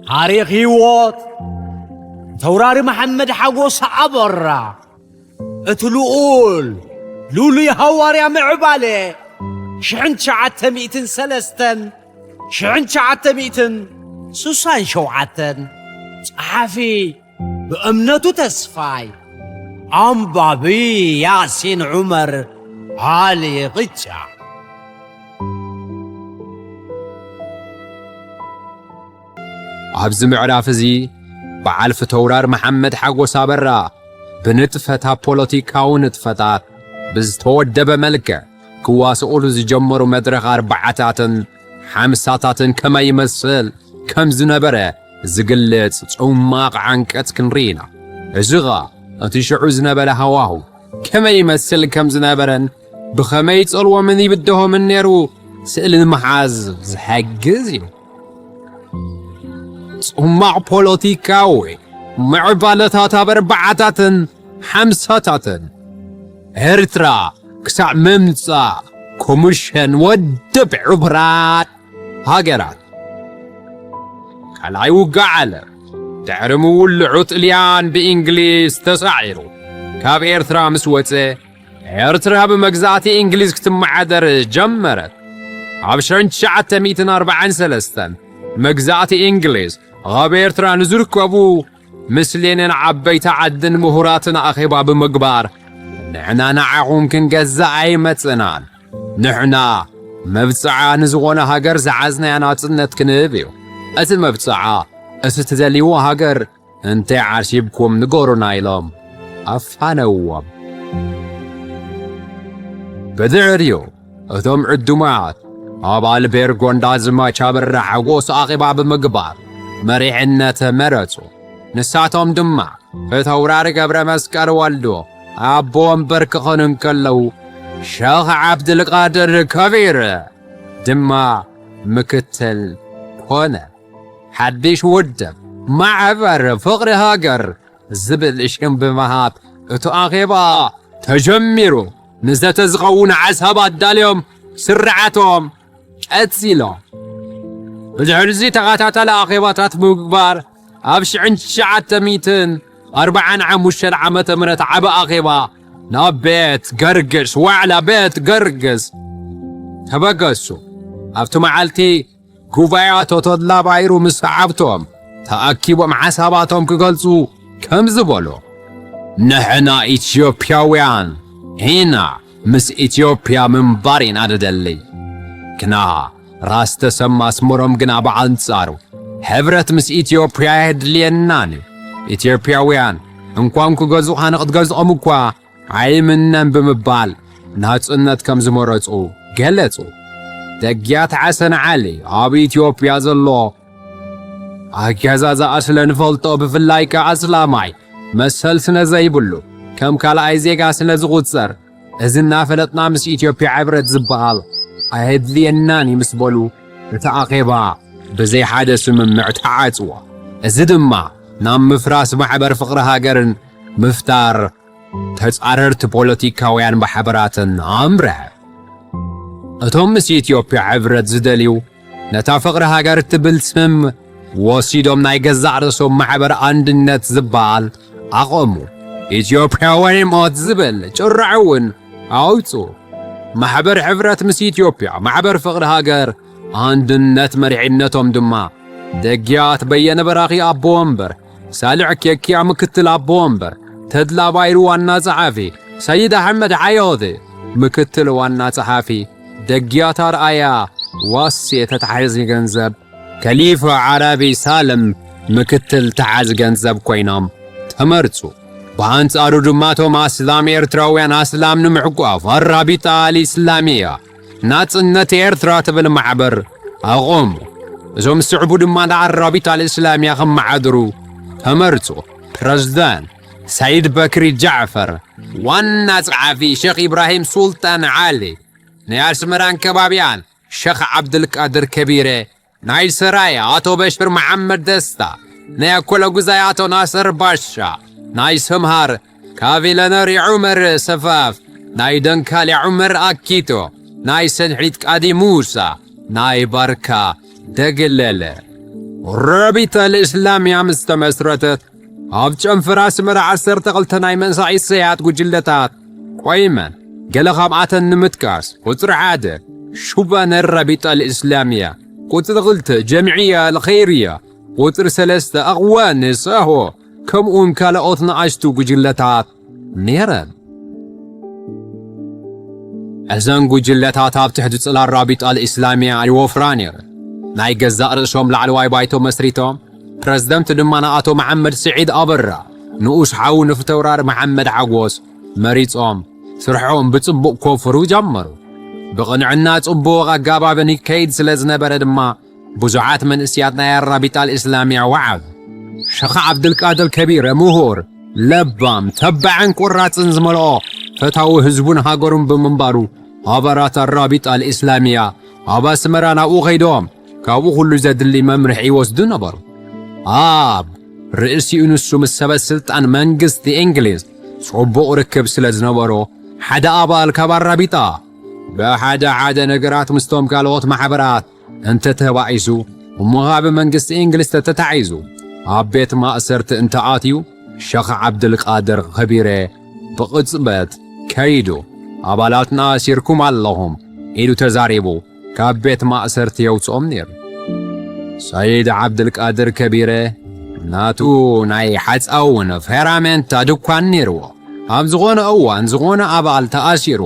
ታሪኽ ህይወት ተውራሪ መሓመድ ሓጎስ ኣበራ፣ እቲ ልኡል ልሉይ ሃዋርያ ምዕባለ፣ ሽሕን ትሽዓተ ሚእትን ሰለስተን፣ ሽሕን ትሽዓተ ሚእትን ስሳን ሸውዓተን። ጸሓፊ ብእምነቱ ተስፋይ፣ ኣንባቢ ያሲን ዑመር ዓሊ ቕጫ። ኣብዚ ምዕራፍ እዚ በዓል ፊተውራር መሓመድ ሓጎስ ኣበራ ብንጥፈታት፣ ፖለቲካዊ ንጥፈታት ብዝተወደበ መልክዕ ክዋስኡሉ ዝጀመሩ መድረኽ ኣርባዓታትን ሓምሳታትን ከመይ ይመስል ከም ዝነበረ ዝግልጽ ጽማቕ ዓንቀጽ ክንርኢ ኢና። እዚ ኸኣ እቲ ሽዑ ዝነበረ ሃዋሁ ከመይ ይመስል ከም ዝነበረን ብኸመይ ይጸልዎምን ይብድሆምን ነይሩ ስእሊ ንምሓዝ ዝሕግዝ እዩ። ጽማቕ ፖለቲካዊ ምዕባለታት ኣብ ኣርባዓታትን ሓምሳታትን ኤርትራ ክሳዕ ምምጻእ ኮሚሽን ውድብ ሕቡራት ሃገራት። ካልኣይ ውግእ ዓለም፣ ድሕሪ ምውልዑ ጥልያን ብእንግሊዝ ተሳዒሩ ካብ ኤርትራ ምስ ወጸ፣ ኤርትራ ብመግዛእቲ እንግሊዝ ክትመሓደር ጀመረት። ኣብ ሽሕን ትሽዓተ ሚእትን ኣርባዓን ሰለስተን መግዛእቲ እንግሊዝ ኣብ ኤርትራ ንዝርከቡ ምስሌንን ዓበይቲ ዓድን ምሁራትን ኣኼባ ብምግባር፣ "ንሕና ንዓኹም ክንገዝእ ኣይመጽእናን፣ ንሕና መብጽዓ ንዝኾነ ሃገር ዝሓዝናያ ናጽነት ክንህብ እዩ። እቲ መብጽዓ፣ እቲ ትደልይዎ ሃገር እንተ ዓሲብኩም ንገሩና" ኢሎም ኣፋነውዎም። ብድሕሪኡ እቶም ዕዱማት ኣብ ኣልቤርጎ እንዳ ዝማች ኣበራ ሓጎስ ኣኼባ ብምግባር መሪሕነት መረጹ። ንሳቶም ድማ ፊተውራሪ ገብረ መስቀል ወልዱ ኣቦ ወንበር ክኾኑ እንከለዉ፣ ሸኽ ዓብድልቃድር ከቢር ድማ ምክትል ኮነ። ሓድሽ ውድብ ማሕበር ፍቕሪ ሃገር ዝብል ሽም ብምሃብ እቲ ኣኼባ ተጀሚሩ። ንዘተ ዝኸውን ሓሳብ ኣዳልዮም ስርዓቶም ቀጺሎም። ብድሕሪ እዚ ተኸታታሊ ኣኼባታት ብምግባር ኣብ ሽሕን ትሽዓተ ሚእትን ኣርባዓን ሓሙሽተን ዓመተ ምህረት ዓቢ ኣኼባ ናብ ቤት ገርግስ፣ ዋዕላ ቤት ገርግስ ተበገሱ። ኣብቲ መዓልቲ ጉባኤ ኣቶ ተድላ ባይሩ ምስ ሰዓብቶም ተኣኪቦም ሓሳባቶም ክገልጹ ከምዚ በሉ። "ንሕና ኢትዮጵያውያን ኢና፣ ምስ ኢትዮጵያ ምንባር ኢና ንደሊ። ግና ራስ ተሰማ ኣስመሮም ግና ብኣንጻሩ ሕብረት ምስ ኢትዮጵያ ኣየድልየናን እዩ። ኢትዮጵያውያን እንኳን ክገዝኡኻ ንኽትገዝኦም እኳ ኣይምነን" ብምባል ናጽነት ከም ዝመረጹ ገለጹ። ደግያት ሓሰን ዓሊ ኣብ ኢትዮጵያ ዘሎ ኣገዛዝኣ ስለ ንፈልጦ፣ ብፍላይ ከኣ ኣስላማይ መሰል ስለ ዘይብሉ፣ ከም ካልኣይ ዜጋ ስለ ዝቑጸር፣ እዚ እናፈለጥና ምስ ኢትዮጵያ ሕብረት ዝበሃል ኣየድልየናን እዩ ምስ በሉ፣ እቲ ኣኼባ ብዘይ ሓደ ስምምዕ ተዓጽወ። እዚ ድማ ናብ ምፍራስ ማሕበር ፍቕሪ ሃገርን ምፍጣር ተጻረርቲ ፖለቲካውያን ማሕበራትን ኣምርሐ። እቶም ምስ ኢትዮጵያ ሕብረት ዝደልዩ፣ ነታ ፍቕሪ ሃገር እትብል ስም ወሲዶም ናይ ገዛእ ርእሶም ማሕበር ኣንድነት ዝበሃል ኣቐሙ። ኢትዮጵያዊ ሞት ዝብል ጭርሖ እውን ኣውጹ። ማሕበር ሕብረት ምስ ኢትዮጵያ፣ ማሕበር ፍቕሪ ሃገር፣ ኣንድነት መሪሕነቶም ድማ ደግያት በየነ በራኺ ኣቦ ወንበር፣ ሳልሕ ኬኪያ ምክትል ኣቦ ወንበር፣ ተድላ ባይሩ ዋና ጸሓፊ፣ ሰይድ ኣሕመድ ሓዮቴ ምክትል ዋና ጸሓፊ፣ ደግያት ኣርኣያ ዋሴ ተታሒዚ ገንዘብ፣ ከሊፋ ዓራቢ ሳልም ምክትል ተሓዚ ገንዘብ ኮይኖም ተመርጹ። ብኣንጻሩ ድማ እቶም ኣስላም ኤርትራውያን ኣስላም ንምሕቋፍ ኣራቢጣ ኣል ኢስላሚያ ናጽነት ኤርትራ ትብል ማሕበር ኣቖሙ። እዞም ዝስዕቡ ድማ ንኣራቢጣ ኣል ኢስላሚያ ከመሓድሩ ተመርጹ። ፕረዚደንት ሰይድ በክሪ ጃዕፈር፣ ዋና ጸሓፊ ሸኽ ኢብራሂም ሱልጣን ዓሊ፣ ናይ ኣስመራን ከባቢኣን ሸኽ ዓብድልቃድር ከቢረ፣ ናይ ሰራየ ኣቶ በሽር መሓመድ ደስታ፣ ናይ ኣኮለጉዛይ ኣቶ ናስር ባሻ፣ ናይ ሰምሃር ካቪለነሪ ዑመር ሰፋፍ፣ ናይ ደንካሊ ዑመር ኣኪቶ፣ ናይ ሰንሒት ቃዲ ሙሳ፣ ናይ ባርካ ደግለለ። ረቢጠል እስላምያ ምስ ተመስረተት፣ ኣብ ጨንፈር ኣስመራ ዓሰርተ ክልተ ናይ መንእሰያት ጉጅለታት ቆይመን። ገለ ካብኣተን ንምጥቃስ፣ ቁጽሪ ሓደ፣ ሹባን ረቢጠል እስላምያ፣ ቁጽሪ ክልተ፣ ጀምዕያ ኣልኸይርያ፣ ቁጽሪ ሰለስተ፣ ኣቕዋን ሰሆ፣ ከምኡውን ካልኦት ንኣሽቱ ጉጅለታት ነይረን። እዘን ጉጅለታት ኣብ ትሕቲ ጽላል ራቢጣ ኣልእስላምያ ይወፍራ ነይረን። ናይ ገዛእ ርእሶም ላዕለዋይ ባይቶ መስሪቶም፣ ፕረዚደንት ድማ ንኣቶ መሓመድ ስዒድ ኣበራ፣ ንኡስ ሓዉ ንፍተውራር መሓመድ ሓጎስ መሪጾም፣ ስርሖም ብጽቡቕ ኮፍሩ ጀመሩ። ብቕንዕና ጽቡቕ ኣጋባብን ይከይድ ስለ ዝነበረ ድማ፣ ብዙሓት መንእስያት ናይ ኣራቢጣ ኣልእስላምያ ወዓሉ። ሸኽ ዓብድልቃድር ከቢረ ምሁር፣ ለባም፣ ተባዕን ቁራጽን ዝመልኦ፣ ፈታዊ ህዝቡን ሃገሩን ብምንባሩ፣ ኣባላት ኣራቢጣ ኣልእስላምያ ኣብ ኣስመራ ናብኡ ከይዶም፣ ካብኡ ኩሉ ዘድሊ መምርሒ ይወስዱ ነበሩ። ኣብ ርእሲኡ ንሱ ምስ ሰበ ስልጣን መንግስቲ እንግሊዝ ጽቡቕ ርክብ ስለ ዝነበሮ፣ ሓደ ኣባል ካብ ኣራቢጣ ብሓደ ሓደ ነገራት ምስቶም ካልኦት ማሕበራት እንተተባኢሱ፣ እሞ ካብ መንግስቲ እንግሊዝ ተተታሒዙ ኣብ ቤት ማእሰርቲ እንተኣትዩ፣ ሸኽ ዓብድልቃድር ከቢረ ብቕጽበት ከይዱ፣ "ኣባላትና ኣሲርኩም ኣለኹም" ኢሉ ተዛሪቡ፣ ካብ ቤት ማእሰርቲ የውጽኦም ነይሩ። ሰይድ ዓብድልቃድር ከቢረ ናቱ ናይ ሓጻውን ፌራሜንታ ድኳን ነይርዎ። ኣብ ዝኾነ እዋን ዝኾነ ኣባል ተኣሲሩ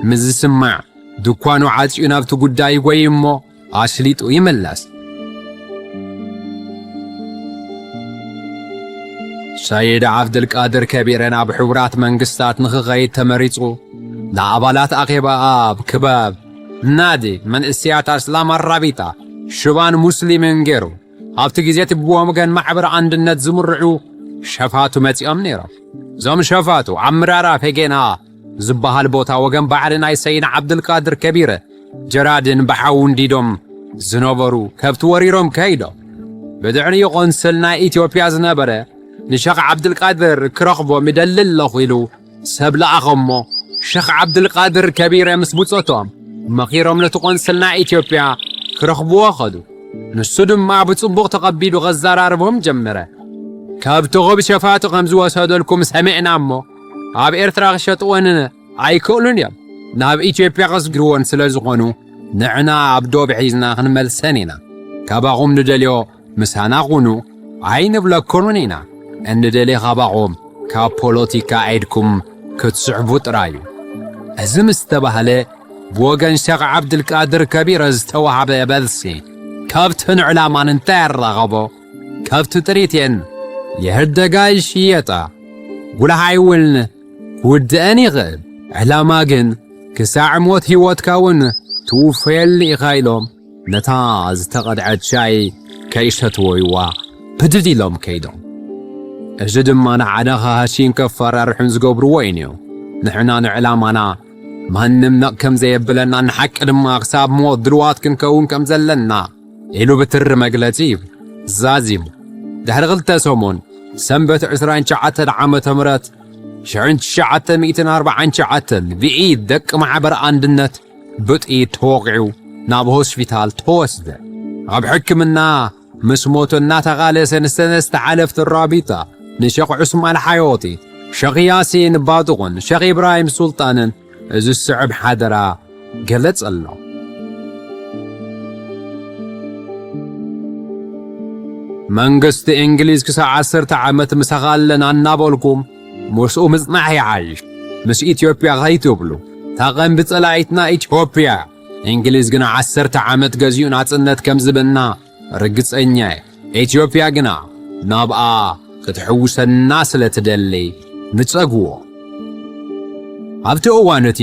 ምስ ዝስማዕ፣ ድኳኑ ዓጽዩ ናብቲ ጉዳይ ይጎይ እሞ ኣስሊጡ ይምለስ። ሰይድ ዓብድልቃድር ከቢረ ናብ ሕቡራት መንግስታት ንኽኸይድ ተመሪጹ። ንኣባላት ኣኼባ ኣብ ክበብ ናዲ መንእስያት ኣስላም ኣራቢጣ ሽባን ሙስሊምን ገይሩ፣ ኣብቲ ግዜ እቲ ብወገን ማሕበር ኣንድነት ዝምርዑ ሸፋቱ መጺኦም ነይሮም። እዞም ሸፋቱ ኣብ ምራራ ፌጌና ዝበሃል ቦታ ወገን ባሕሪ ናይ ሰይድ ዓብድልቃድር ከቢረ ጀራድን ብሓው እንዲዶም ዝነበሩ ከብቲ ወሪሮም ከይዶም። ብድሕሪኡ ቆንስል ናይ ኢትዮጵያ ዝነበረ ንሸኽ ዓብድልቃድር ክረኽቦም ይደሊ ኣለኹ ኢሉ ሰብ ለኣኸ እሞ፣ ሸኽ ዓብድልቃድር ከቢረ ምስ ብጾቶም መኺሮም ነቲ ቆንስል ናይ ኢትዮጵያ ክረኽብዎ ኸዱ። ንሱ ድማ ብጽቡቕ ተቐቢሉ ኸዘራርቦም ጀመረ። "ከብትኹም ሸፋቱ ከም ዝወሰደልኩም ሰሚዕና እሞ፣ ኣብ ኤርትራ ክሸጥወን ኣይክእሉን እዮም። ናብ ኢትዮጵያ ከስግርወን ስለ ዝኾኑ፣ ንዕና ኣብ ዶብ ሒዝና ክንመልሰን ኢና። ካባኹም ንደልዮ ምሳና ኩኑ ኣይንብለኩምን ኢና። እንድደሊ ካባኹም ካብ ፖለቲካ ኢድኩም ክትስሕቡ ጥራይ እዩ።" እዚ ምስ ተባህለ፣ ብወገን ሸኽ ዓብድልቃድር ከቢረ ዝተዋህበ መልሲ፣ ከብትን ዕላማን እንታይ ኣራኸቦ? ከብቲ ጥሪት እየን፣ የህደጋ ይሽየጣ፣ ጉልሓይ እውን ክውድአን ይኽእል። ዕላማ ግን ክሳዕ ሞት ህይወትካ እውን ትውፈየሉ ኢኻ ኢሎም፣ ነታ ዝተቐድዐት ሻሂ ከይሰትወይዋ ብድድ ኢሎም ከይዶም። እዚ ድማ ንዓና ከሃሲን ከፈራርሑን ዝገብርዎ እዩ ነይሩ። ንሕና ንዕላማና ማንም ነቕ ከም ዘየብለና፣ ንሓቂ ድማ ክሳብ ሞት ድልዋት ክንከውን ከም ዘለና ኢሉ ብትሪ መግለጺ ሂቡ። ዛዚሙ። ድሕሪ ክልተ ሰሙን፣ ሰንበት ዕስራን ትሽዓተን ዓመተ ምህረት፣ ሽሕን ትሽዓተ ሚእትን ኣርባዓን ትሽዓተን፣ ብኢድ ደቂ ማሕበር ኣንድነት ብጥይት ተወቒዑ ናብ ሆስፒታል ተወስደ። ኣብ ሕክምና ምስ ሞቱ እናተቓለሰ ንሰለስተ ሓለፍቲ ራቢጣ፣ ንሸኽ ዑስማን ሓዮቲ፣ ሸኽ ያሲን ባጡቕን ሸኽ ኢብራሂም ሱልጣንን እዚ ዝስዕብ ሓደራ ገለጸሎም። መንግስቲ እንግሊዝ ክሳዕ ዓሰርተ ዓመት ምሳኻ ኣለና እናበልኩም ምስኡ ምጽናሕ ይሓይሽ። ምስ ኢትዮጵያ ከይትብሉ፣ እታ ቀንዲ ጸላኢትና ኢትዮጵያ። እንግሊዝ ግና ዓሰርተ ዓመት ገዚኡ ናጽነት ከም ዝብና ርግጸኛ እየ። ኢትዮጵያ ግና ናብኣ ክትሕውሰና ስለ ትደሊ ንጸግዎ። ኣብቲ እዋን እቲ፣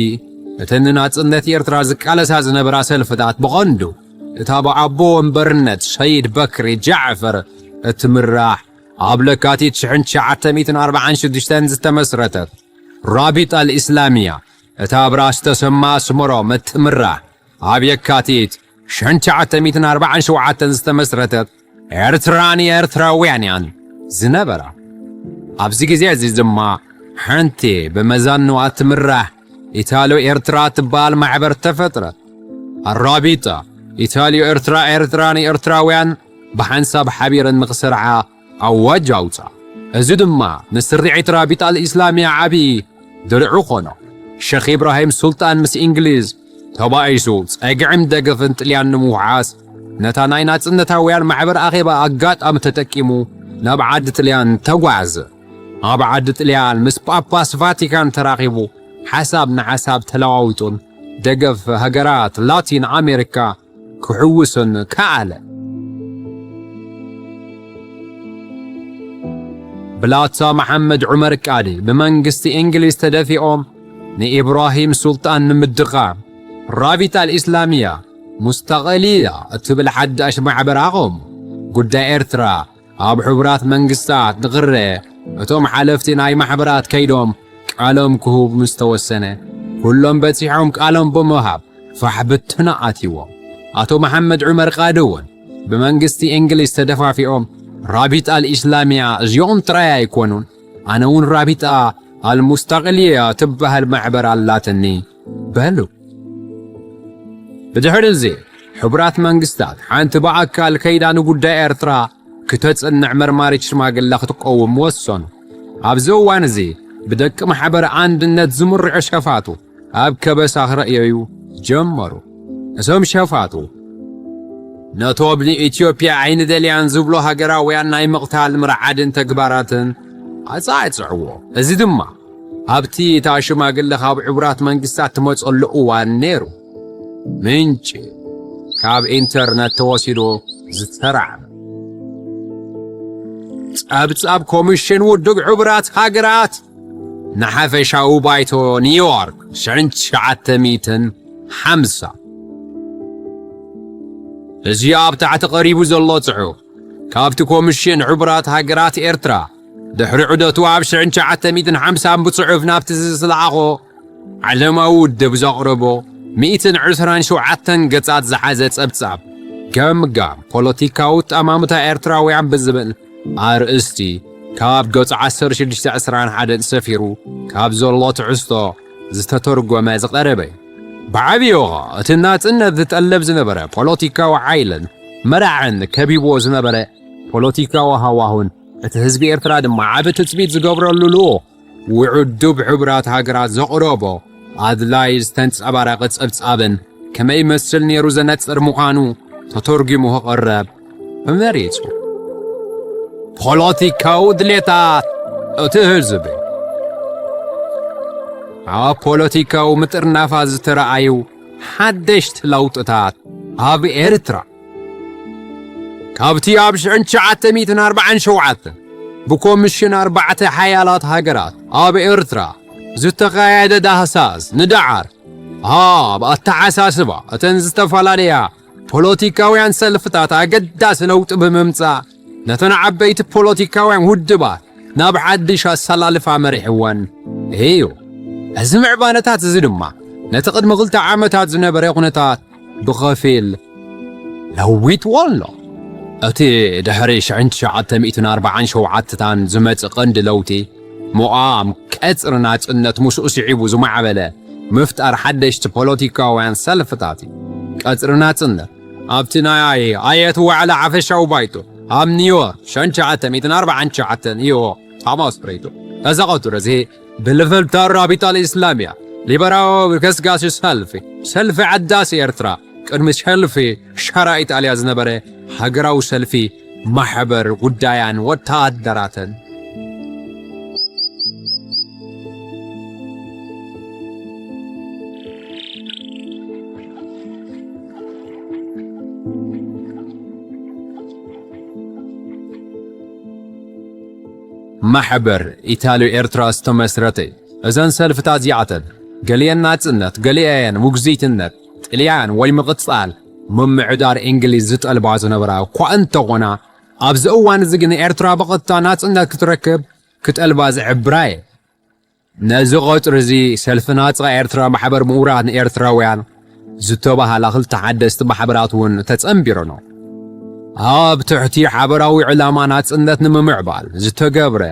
እተን ንናጽነት ኤርትራ ዝቃለሳ ዝነበራ ሰልፍታት ብቐንዱ እታ ብኣቦ ወንበርነት ሰይድ በክሪ ጃዕፈር እትምራሕ፣ ኣብ ለካቲት ሽሕን ትሽዓተ ሚእትን ኣርባዓን ሽዱሽተን ዝተመስረተት ራቢጣ ኣልኢስላምያ፣ እታ ብራስ ተሰማ ኣስመሮም እትምራሕ፣ ኣብ የካቲት ሽሕን ትሽዓተ ሚእትን ኣርባዓን ሸውዓተን ዝተመስረተት ኤርትራ ንኤርትራውያን እያን ዝነበራ። ኣብዚ ግዜ እዚ ድማ ሓንቲ ብመዛንዋ እትምራሕ ኢታልዮ ኤርትራ እትበሃል ማሕበር ተፈጥረት። ኣራቢጣ ኢታልዮ ኤርትራ፣ ኤርትራ ንኤርትራውያን ብሓንሳብ ሓቢረን ንኽሰርዓ ኣዋጅ ኣውጻ። እዚ ድማ ንስርዒት ራቢጣ ኣልኢስላሚያ ዓቢ ድርዑ ኾኖ። ሸኽ ኢብራሂም ሱልጣን ምስ እንግሊዝ ተባኢሱ ጸግዕን ደገፍን ጥልያን ንምውሓስ ነታ ናይ ናጽነታውያን ማሕበር ኣኼባ ኣጋጣሚ ተጠቂሙ ናብ ዓዲ ጥልያን ተጓዕዘ። ኣብ ዓዲ ጥልያን ምስ ጳጳስ ቫቲካን ተራኺቡ ሓሳብ ንሓሳብ ተለዋዊጡን ደገፍ ሃገራት ላቲን ኣሜሪካ ክሕውስን ከኣለ። ብላታ መሓመድ ዑመር ቃዲ ብመንግስቲ እንግሊዝ ተደፊኦም ንኢብራሂም ሱልጣን ንምድኻም ራቢጣ ኣልኢስላሚያ ሙስተቐልያ እትብል ሓዳሽ ማሕበር ኣቐሙ። ጉዳይ ኤርትራ ኣብ ሕቡራት መንግስታት ንኽረአ እቶም ሓለፍቲ ናይ ማሕበራት ከይዶም ቃሎም ክህቡ ምስ ተወሰነ፣ ኩሎም በጺሖም ቃሎም ብምሃብ ፋሕ ብትና ኣትይዎም። ኣቶ መሓመድ ዑመር ቃዲ እውን ብመንግስቲ እንግሊዝ ተደፋፊኦም ራቢጣ ኣልኢስላሚያ እዚኦም ጥራይ ኣይኮኑን፣ ኣነ እውን ራቢጣ ኣልሙስታቅልያ ትበሃል ማሕበር ኣላትኒ በሉ። ብድሕሪ እዚ ሕቡራት መንግስታት ሓንቲ ብኣካል ከይዳ ንጉዳይ ኤርትራ ክተጽንዕ መርማሪት ሽማግለ ክትቀውም ወሰኑ። ኣብዚ እዋን እዚ ብደቂ ማሕበር ኣንድነት ዝምርዑ ሸፋቱ ኣብ ከበሳ ክረእየዩ ጀመሩ። እዞም ሸፋቱ ነቶም ንኢትዮጵያ ኣይንደልያን ዝብሎ ሃገራውያን ናይ ምቕታል ምርዓድን ተግባራትን ኣጻዕጽዕዎ። እዚ ድማ ኣብቲ እታ ሽማግለ ካብ ሕቡራት መንግስታት ትመጸሉ እዋን ነይሩ። ምንጪ ካብ ኢንተርነት ተወሲዱ ዝተራዕመ። ጸብጻብ ኮሚሽን ውድብ ሕቡራት ሃገራት ንሓፈሻዊ ባይቶ ኒውዮርክ ሽሕን ትሽዓተ ሚእትን ሓምሳ። እዚ ኣብ ታሕቲ ቀሪቡ ዘሎ ጽሑፍ ካብቲ ኮሚሽን ሕቡራት ሃገራት ኤርትራ ድሕሪ ዑደቱ ኣብ ሽሕን ትሽዓተ ሚእትን ሓምሳን ብጽሑፍ ናብቲ ዝለኣኾ ዓለማዊ ውድብ ዘቕረቦ ሚእትን ዕስራን ሸውዓተን ገጻት ዝሓዘ ጸብጻብ ገምጋም ፖለቲካዊ ጠማምታ ኤርትራውያን ብዝብል ኣርእስቲ ካብ ገጽ ዓሰርተ ሽዱሽተ ዕስራን ሓደን ሰፊሩ ካብ ዘሎ ትሕዝቶ ዝተተርጎመ ዝቐረበ እዩ። ብዓብዮ እቲ ናጽነት ዝጠለብ ዝነበረ ፖለቲካዊ ሓይልን መራዕን ከቢብዎ ዝነበረ ፖለቲካዊ ሃዋሁን እቲ ህዝቢ ኤርትራ ድማ ዓቢ ትጽቢት ዝገብረሉ ልኡኽ ውድብ ሕቡራት ሃገራት ዘቕረቦ ኣድላይ ዝተንጸባረቐ ጸብጻብን ከመይ ይመስል ነይሩ ዘነጽር ምዃኑ ተተርጒሙ ክቕረብ ተመሪጹ። ፖለቲካዊ ድሌታት እቲ ህዝቢ። ኣብ ፖለቲካዊ ምጥርናፋት ዝተረኣዩ ሓደሽቲ ለውጥታት ኣብ ኤርትራ። ካብቲ ኣብ ሽሕን ትሽዓተ ሚእትን ኣርባዓን ሸውዓተን ብኮሚሽን ኣርባዕተ ሓያላት ሃገራት ኣብ ኤርትራ ዝተኻየደ ዳህሳስ ንደዓር ኣብ ኣተሓሳስባ እተን ዝተፈላለያ ፖለቲካውያን ሰልፍታት ኣገዳሲ ለውጢ ብምምጻእ ነተን ዓበይቲ ፖለቲካውያን ውድባት ናብ ሓድሽ ኣሰላልፋ መሪሕወን እዩ። እዚ ምዕባለታት እዚ ድማ ነቲ ቅድሚ ክልተ ዓመታት ዝነበረ ኩነታት ብኸፊል ለዊጥዎ ኣሎ። እቲ ድሕሪ ሽሕን ትሽዓተ ሚእትን ኣርባዓን ሸውዓተን ዝመጽእ ቀንዲ ለውጢ ምቓም ቀጽሪ ናጽነት ምስኡ ስዒቡ ዝማዕበለ ምፍጣር ሓደሽቲ ፖለቲካውያን ሰልፍታት እዩ። ቀጽሪ ናጽነት ኣብቲ ናይ ኣየት ዋዕላ ሓፈሻዊ ባይቶ ኣብ ኒውዮርክ ሽሕን ትሽዓተ ሚእትን ኣርባዓን ትሽዓተን እዩ ተመስሪቱ። እዚ ቐጽሪ እዚ ብልፍልታ ራቢጣ ኣልኢስላሚያ ሊበራዊ ገስጋሲ ሰልፊ፣ ሰልፊ ዓዳሲ ኤርትራ፣ ቅድሚ ሰልፊ ሻራ ኢጣልያ ዝነበረ ሃገራዊ ሰልፊ ማሕበር ጉዳያን ወተሃደራትን። ማሕበር ኢታልዮ ኤርትራ ዝተመስረተ እዩ። እዘን ሰልፍታት እዚኣተን ገሊአን ናጽነት፣ ገሊአን ውግዝይትነት ጥልያን ወይ ምቕጻል ምምዕዳር እንግሊዝ ዝጠልባ ዝነበራ እኳ እንተኾና፣ ኣብዚ እዋን እዚ ግን ኤርትራ ብቐጥታ ናጽነት ክትረክብ ክጠልባ ዝሕብራ እየን። ነዚ ቐጽሪ እዚ ሰልፊ ናጻ ኤርትራ ማሕበር ምሁራት ንኤርትራውያን ዝተባህላ ክልተ ሓደስቲ ማሕበራት እውን ተጸንቢረን። ኣብ ትሕቲ ሓበራዊ ዕላማ ናጽነት ንምምዕባል ዝተገብረ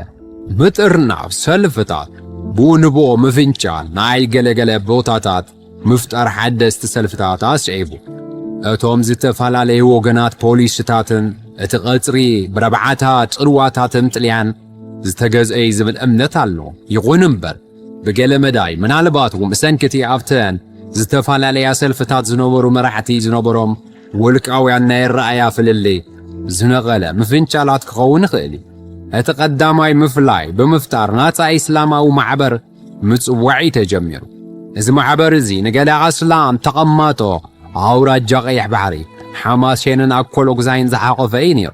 ምጥርናፍ ሰልፍታት ብኡ ንብኡ ምፍንጫል ናይ ገለገለ ቦታታት ምፍጣር ሓደስቲ ሰልፍታት ኣስዒቡ። እቶም ዝተፈላለዩ ወገናት ፖሊሲታትን እቲ ቐጽሪ ብረብዓታት ጽልዋታትን ጥልያን ዝተገዝአ እዩ ዝብል እምነት ኣሎ። ይኹን እምበር፣ ብገለ መዳይ ምናልባት እውን ብሰንኪ እቲ ኣብተን ዝተፈላለያ ሰልፍታት ዝነበሩ መራሕቲ ዝነበሮም ውልቃውያን ናይ ኣረኣእያ ፍልልይ ዝነቐለ ምፍንጫላት ክኸውን ይኽእል እዩ። እቲ ቀዳማይ ምፍላይ ብምፍጣር ናጻ ኢስላማዊ ማሕበር ምጽዋዕ እዩ ተጀሚሩ። እዚ ማሕበር እዚ ንገለ ኣስላም ተቐማጦ ኣውራጃ ቀይሕ ባሕሪ፣ ሓማሴንን ኣኮሎጉዛይን ዝሓቖፈ እዩ ነይሩ።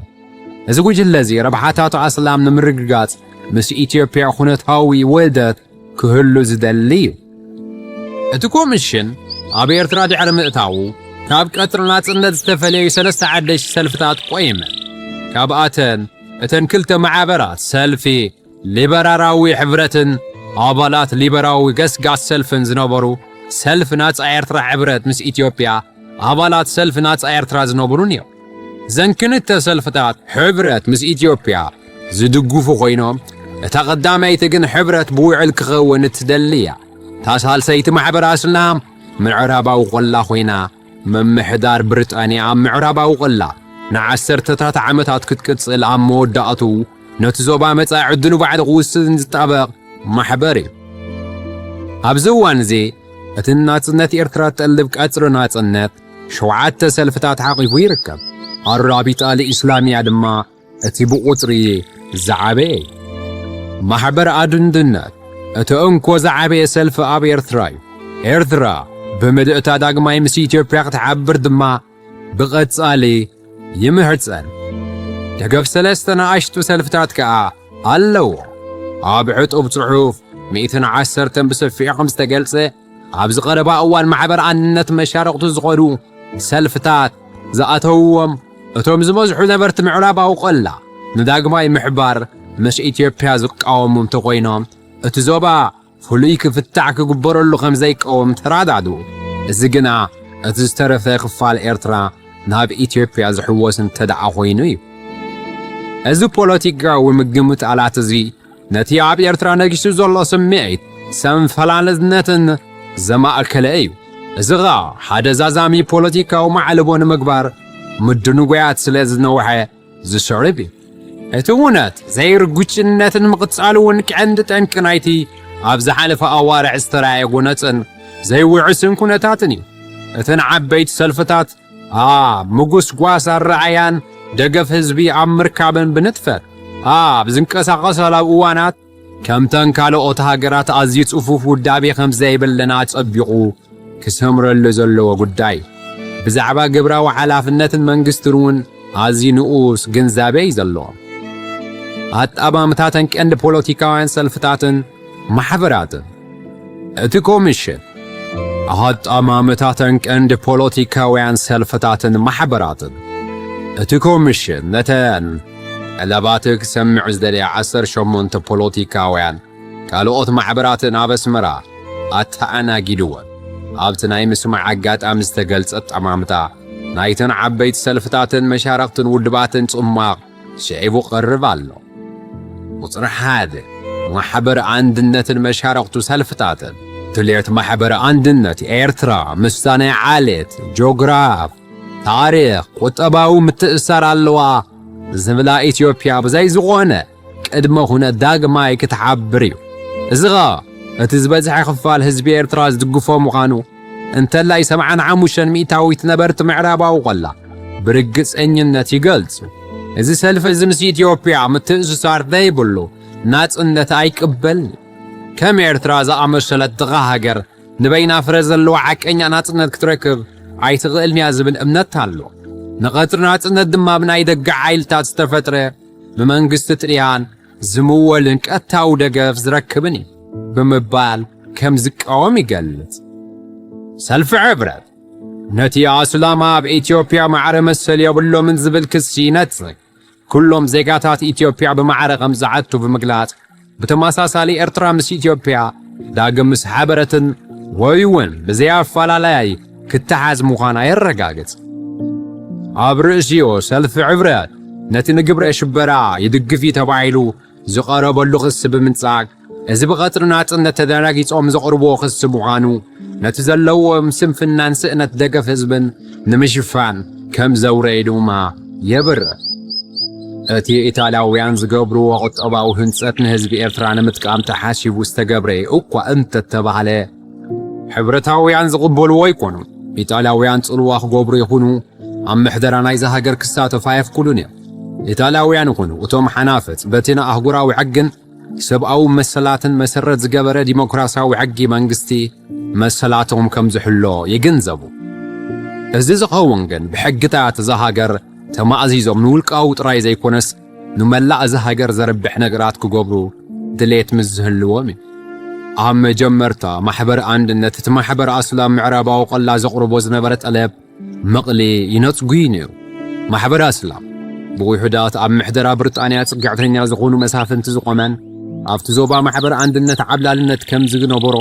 እዚ ጉጅለ እዚ ረብሓታቱ ኣስላም ንምርግጋጽ ምስ ኢትዮጵያ ኩነታዊ ውህደት ክህሉ ዝደሊ እዩ። እቲ ኮሚሽን ኣብ ኤርትራ ድሕሪ ምእታዉ ካብ ቀጽሪ ናጽነት ዝተፈለዩ ሰለስተ ሓደሽቲ ሰልፍታት ቆይመ። ካብኣተን እተን ክልተ ማሕበራት ሰልፊ ሊበራራዊ ሕብረትን ኣባላት ሊበራዊ ገስጋስ ሰልፍን ዝነበሩ ሰልፊ ናጻ ኤርትራ ሕብረት ምስ ኢትዮጵያ ኣባላት ሰልፊ ናጻ ኤርትራ ዝነበሩን እዮም። እዘን ክልተ ሰልፍታት ሕብረት ምስ ኢትዮጵያ ዝድግፉ ኮይኖም፣ እታ ቀዳመይቲ ግን ሕብረት ብውዕል ክኸውን እትደሊ እያ። እታ ሳልሰይቲ ማሕበር ኣስላም ምዕራባዊ ቆላ ኮይና፣ ምምሕዳር ብሪጣንያ ኣብ ምዕራባዊ ቆላ ንዓሰርተታት ዓመታት ክትቅጽል ኣብ መወዳእቱ ነቲ ዞባ መጻኢ ዕድሉ ባዕሉ ክውስን ዝጣበቕ ማሕበር እዩ። ኣብዚ እዋን እዚ እቲ ናጽነት ኤርትራ እትጠልብ ቀጽሪ ናጽነት ሸውዓተ ሰልፍታት ሓቒፉ ይርከብ። ኣራቢጣ ልኢስላሚያ ድማ እቲ ብቑጽሪ ዝዓበየ እዩ። ማሕበር ኣድንድነት እቲ እንኮ ዝዓበየ ሰልፊ ኣብ ኤርትራ እዩ። ኤርትራ ብምልእታ ዳግማይ ምስ ኢትዮጵያ ክትሓብር ድማ ብቐጻሊ ይምሕጸን። ደገፍ ሰለስተ ንኣሽቱ ሰልፍታት ከኣ ኣለዎ። ኣብ ዕጡብ ጽሑፍ ሚእትን ዓሰርተን ብሰፊሑ ከም ዝተገልጸ፣ ኣብዚ ቀረባ እዋን ማሕበር ኣንድነት መሻርኽቱ ዝኾኑ ሰልፍታት ዝኣተውዎም እቶም ዝበዝሑ ነበርቲ ምዕራባዊ ቆላ ንዳግማይ ምሕባር ምስ ኢትዮጵያ ዝቃወሙ እንተኾይኖም፣ እቲ ዞባ ፍሉይ ክፍታሕ ክግበረሉ ከም ዘይቃወም ተራዳድኡ። እዚ ግና እቲ ዝተረፈ ክፋል ኤርትራ ናብ ኢትዮጵያ ዝሕወስ እንተደኣ ኮይኑ እዩ። እዚ ፖለቲካዊ ምግምጣላት እዚ ነቲ ኣብ ኤርትራ ነጊሱ ዘሎ ስምዒት ሰንፈላልነትን ዘማእከለ እዩ። እዚ ኸኣ ሓደ ዛዛሚ ፖለቲካዊ ማዕልቦ ንምግባር ምድንጓያት ስለ ዝነውሐ ዝስዕብ እዩ። እቲ እውነት ዘይርጉጭነትን ምቕጻሉ እውን ቀንዲ ጠንቂ ናይቲ ኣብ ዝሓለፈ ኣዋርሕ ዝተራእየ ጎነጽን ዘይውዕስን ኩነታትን እዩ። እተን ዓበይቲ ሰልፍታት ኣብ ምጉስጓስ ኣረኣያን ደገፍ ህዝቢ ኣብ ምርካብን ብንጥፈት ኣብ ዝንቀሳቐሳሉ እዋናት፣ ከምተን ካልኦት ሃገራት ኣዝዩ ጽፉፍ ውዳቤ ከም ዘይብለን ኣጸቢቑ ክሰምረሉ ዘለዎ ጉዳይ። ብዛዕባ ግብራዊ ሓላፍነትን መንግስትን እውን ኣዝዩ ንኡስ ግንዛቤ እዩ ዘለዎ። ኣጣማምታተን ቀንዲ ፖለቲካውያን ሰልፍታትን ማሕበራትን። እቲ ኮሚሽን ኣጣማምታተን ቀንዲ ፖለቲካውያን ሰልፍታትን ማሕበራትን። እቲ ኮሚሽን ነተን ጠለባት ክሰምዑ ዝደለያ ዓሰርተ ሸሞንተ ፖለቲካውያን ካልኦት ማሕበራትን ኣብ ኣስመራ ኣተኣናጊድወን። ኣብቲ ናይ ምስማዕ ኣጋጣሚ ዝተገልጸ ኣጠማምታ ናይተን ዓበይቲ ሰልፍታትን መሻርኽትን ውድባትን ጽማቕ ስዒቡ ቀርብ ኣሎ። ቁጽሪ ሓደ፣ ማሕበር ኣንድነትን መሻርኽቱ ሰልፍታትን። ድሌት ማሕበር ኣንድነት ኤርትራ ምስታ ናይ ዓሌት፣ ጆግራፍ፣ ታሪኽ፣ ቁጠባዊ ምትእስሳር ኣለዋ ዝብላ ኢትዮጵያ ብዘይ ዝኾነ ቅድመ ኩነት ዳግማይ ክትሓብር እዩ። እዚ ኸኣ እቲ ዝበዝሐ ክፋል ህዝቢ ኤርትራ ዝድግፎ ምዃኑ እንተላይ ሰብዓን ሓሙሽተን ሚእታዊት ነበርቲ ምዕራባዊ ቆላ ብርግጸኝነት ይገልጹ። እዚ ሰልፊ እዚ ምስ ኢትዮጵያ ምትእስሳር ዘይብሉ ናጽነት ኣይቅበልን። ከም ኤርትራ ዝኣመሰለት ድኻ ሃገር ንበይና ፍረ ዘለዎ ሓቀኛ ናጽነት ክትረክብ ኣይትኽእልን እያ ዝብል እምነት ኣሎ። ንቐጽሪ ናጽነት ድማ ብናይ ደገ ሓይልታት ዝተፈጥረ ብመንግስቲ ጥልያን ዝምወልን ቀጥታዊ ደገፍ ዝረክብን እዩ ብምባል ከም ዝቃወም ይገልጽ። ሰልፊ ሕብረት ነቲ ኣስላም ኣብ ኢትዮጵያ ማዕረ መሰል የብሎምን ዝብል ክሲ ይነጽግ። ኩሎም ዜጋታት ኢትዮጵያ ብማዕረ ከም ዝዓቱ ብምግላጽ፣ ብተመሳሳሊ ኤርትራ ምስ ኢትዮጵያ ዳግም ምስ ሓበረትን ወይ እውን ብዘይ ኣፈላላይ ክተሓዝ ምዃና የረጋግጽ። ኣብ ርእሲኡ ሰልፊ ሕብረት ነቲ ንግብረ ሽበራ ይድግፍ እዩ ተባሂሉ ዝቐረበሉ ክሲ ብምንጻግ፣ እዚ ብቐጽሪ ናጽነት ተደናጊጾም ዘቕርብዎ ክሲ ምዃኑ፣ ነቲ ዘለዎም ስንፍናን ስእነት ደገፍ ህዝብን ንምሽፋን ከም ዘውረየ ድማ የብርህ። እቲ ኢጣልያውያን ዝገብርዎ ቁጠባዊ ህንጸት ንህዝቢ ኤርትራ ንምጥቃም ተሓሲቡ ዝተገብረ እኳ እንተተባህለ፣ ሕብረታውያን ዝቕበልዎ ኣይኮኑን። ኢጣልያውያን ጽልዋ ክገብሩ ይኹኑ ኣብ ምሕደራ ናይዛ ሃገር ክሳተፉ ኣየፍቅዱን እዮም። ኢጣልያውያን ይኹኑ እቶም ሓናፍጽ በቲ ንኣህጉራዊ ሕግን ሰብኣዊ መሰላትን መሰረት ዝገበረ ዲሞክራሲያዊ ሕጊ መንግስቲ መሰላቶም ከም ዝሕሎ ይግንዘቡ። እዚ ዝኸውን ግን ብሕግታት እዛ ሃገር ተማእዚዞም ንውልቃዊ ጥራይ ዘይኮነስ ንመላእ እዛ ሃገር ዘርብሕ ነገራት ክገብሩ ድሌት ምስ ዝህልዎም እዩ። ኣብ መጀመርታ ማሕበር ኣንድነት እቲ ማሕበር ኣስላም ምዕራባዊ ቆላ ዘቕርቦ ዝነበረ ጠለብ ምቕሊ ይነጽጉ እዩ ነይሩ። ማሕበር ኣስላም ብውሑዳት ኣብ ምሕደራ ብሪጣንያ ጽግዕተኛ ዝኾኑ መሳፍንቲ ዝቖመን ኣብቲ ዞባ ማሕበር ኣንድነት ዓብላልነት ከም ዝነበሮ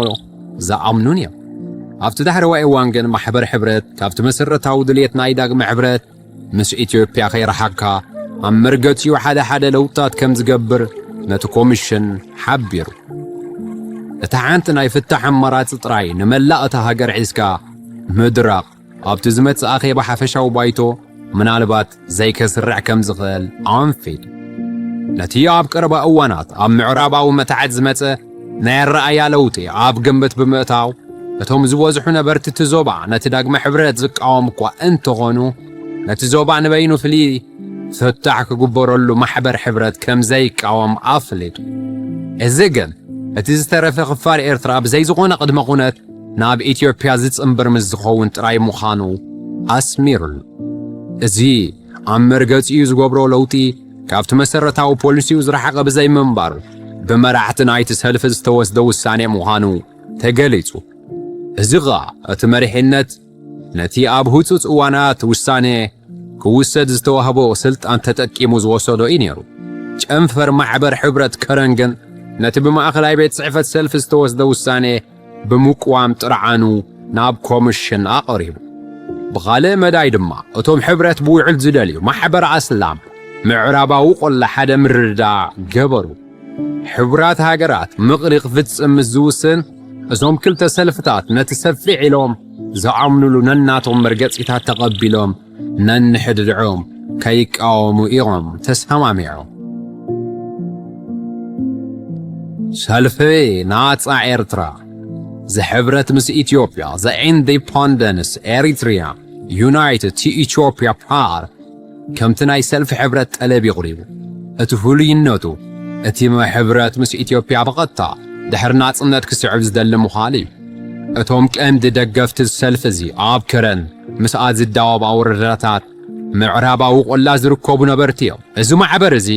ዝኣምኑን እዮም። ኣብቲ ዳሕረዋይ እዋን ግን ማሕበር ሕብረት ካብቲ መሰረታዊ ድልየት ናይ ዳግመ ሕብረት ምስ ኢትዮጵያ ከይረሓካ ኣብ መርገጺኡ ሓደ ሓደ ለውጥታት ከም ዝገብር ነቲ ኮሚሽን ሓቢሩ። እታ ሓንቲ ናይ ፍታሕ ኣማራጺ ጥራይ ንመላእ እታ ሃገር ሒዝካ ምድራቕ ኣብቲ ዝመጽእ ኣኼባ ሓፈሻዊ ባይቶ ምናልባት ዘይከስርዕ ከም ዝኽእል ኣንፊቱ። ነቲ ኣብ ቀረባ እዋናት ኣብ ምዕራባዊ መታሕት ዝመጸ ናይ ኣረኣያ ለውጢ ኣብ ግምት ብምእታው፣ እቶም ዝበዝሑ ነበርቲ እቲ ዞባ ነቲ ዳግመ ሕብረት ዝቃወም እኳ እንተኾኑ፣ ነቲ ዞባ ንበይኑ ፍልይ ፍታሕ ክግበረሉ ማሕበር ሕብረት ከም ዘይቃወም ኣፍሊጡ። እዚ ግን እቲ ዝተረፈ ክፋል ኤርትራ ብዘይ ዝኾነ ቅድመ ኩነት ናብ ኢትዮጵያ ዝጽንብር ምስ ዝኸውን ጥራይ ምዃኑ ኣስሚሩሉ። እዚ ኣብ መርገጺኡ ዝገብሮ ለውጢ ካብቲ መሰረታዊ ፖሊሲኡ ዝረሓቐ ብዘይምንባሩ ብመራሕቲ ናይቲ ሰልፊ ዝተወስደ ውሳኔ ምዃኑ ተገሊጹ። እዚ ኸኣ እቲ መሪሕነት ነቲ ኣብ ህጹጽ እዋናት ውሳኔ ክውሰድ ዝተዋህቦ ስልጣን ተጠቂሙ ዝወሰዶ እዩ ነይሩ። ጨንፈር ማሕበር ሕብረት ከረን ግን ነቲ ብማእኸላይ ቤት ጽሕፈት ሰልፊ ዝተወስደ ውሳኔ ብምቅዋም ጥርዓኑ ናብ ኮሚሽን ኣቕሪቡ። ብኻልእ መዳይ ድማ እቶም ሕብረት ብውዕል ዝደልዩ ማሕበር ኣስላም ምዕራባዊ ቆላ ሓደ ምርድዳእ ገበሩ። ሕቡራት ሃገራት ምቕሊ ክፍጽም ምስ ዝውስን፣ እዞም ክልተ ሰልፍታት ነቲ ሰፊሕ ኢሎም ዝኣምኑሉ ነናቶም መርገጺታት ተቐቢሎም ነንሕድድዖም ከይቃወሙ እዮም ተሰማሚዖም። ሰልፊ ናጻ ኤርትራ፣ ዝሕብረት ምስ ኢትዮጵያ፣ The Independence Eritrea United to Ethiopia Party፣ ከምቲ ናይ ሰልፊ ሕብረት ጠለብ ይቕሪቡ። እቲ ፍሉይነቱ፣ እቲ ሕብረት ምስ ኢትዮጵያ ብቐጥታ ድሕሪ ናጽነት ክስዕብ ዝደሊ ምዃኑ እዩ። እቶም ቀንዲ ደገፍቲ ሰልፊ እዚ ኣብ ከረን ምስኣ ዝዳወባ ወረዳታት ምዕራባዊ ቆላ ዝርከቡ ነበርቲ እዮም። እዚ ማሕበር እዚ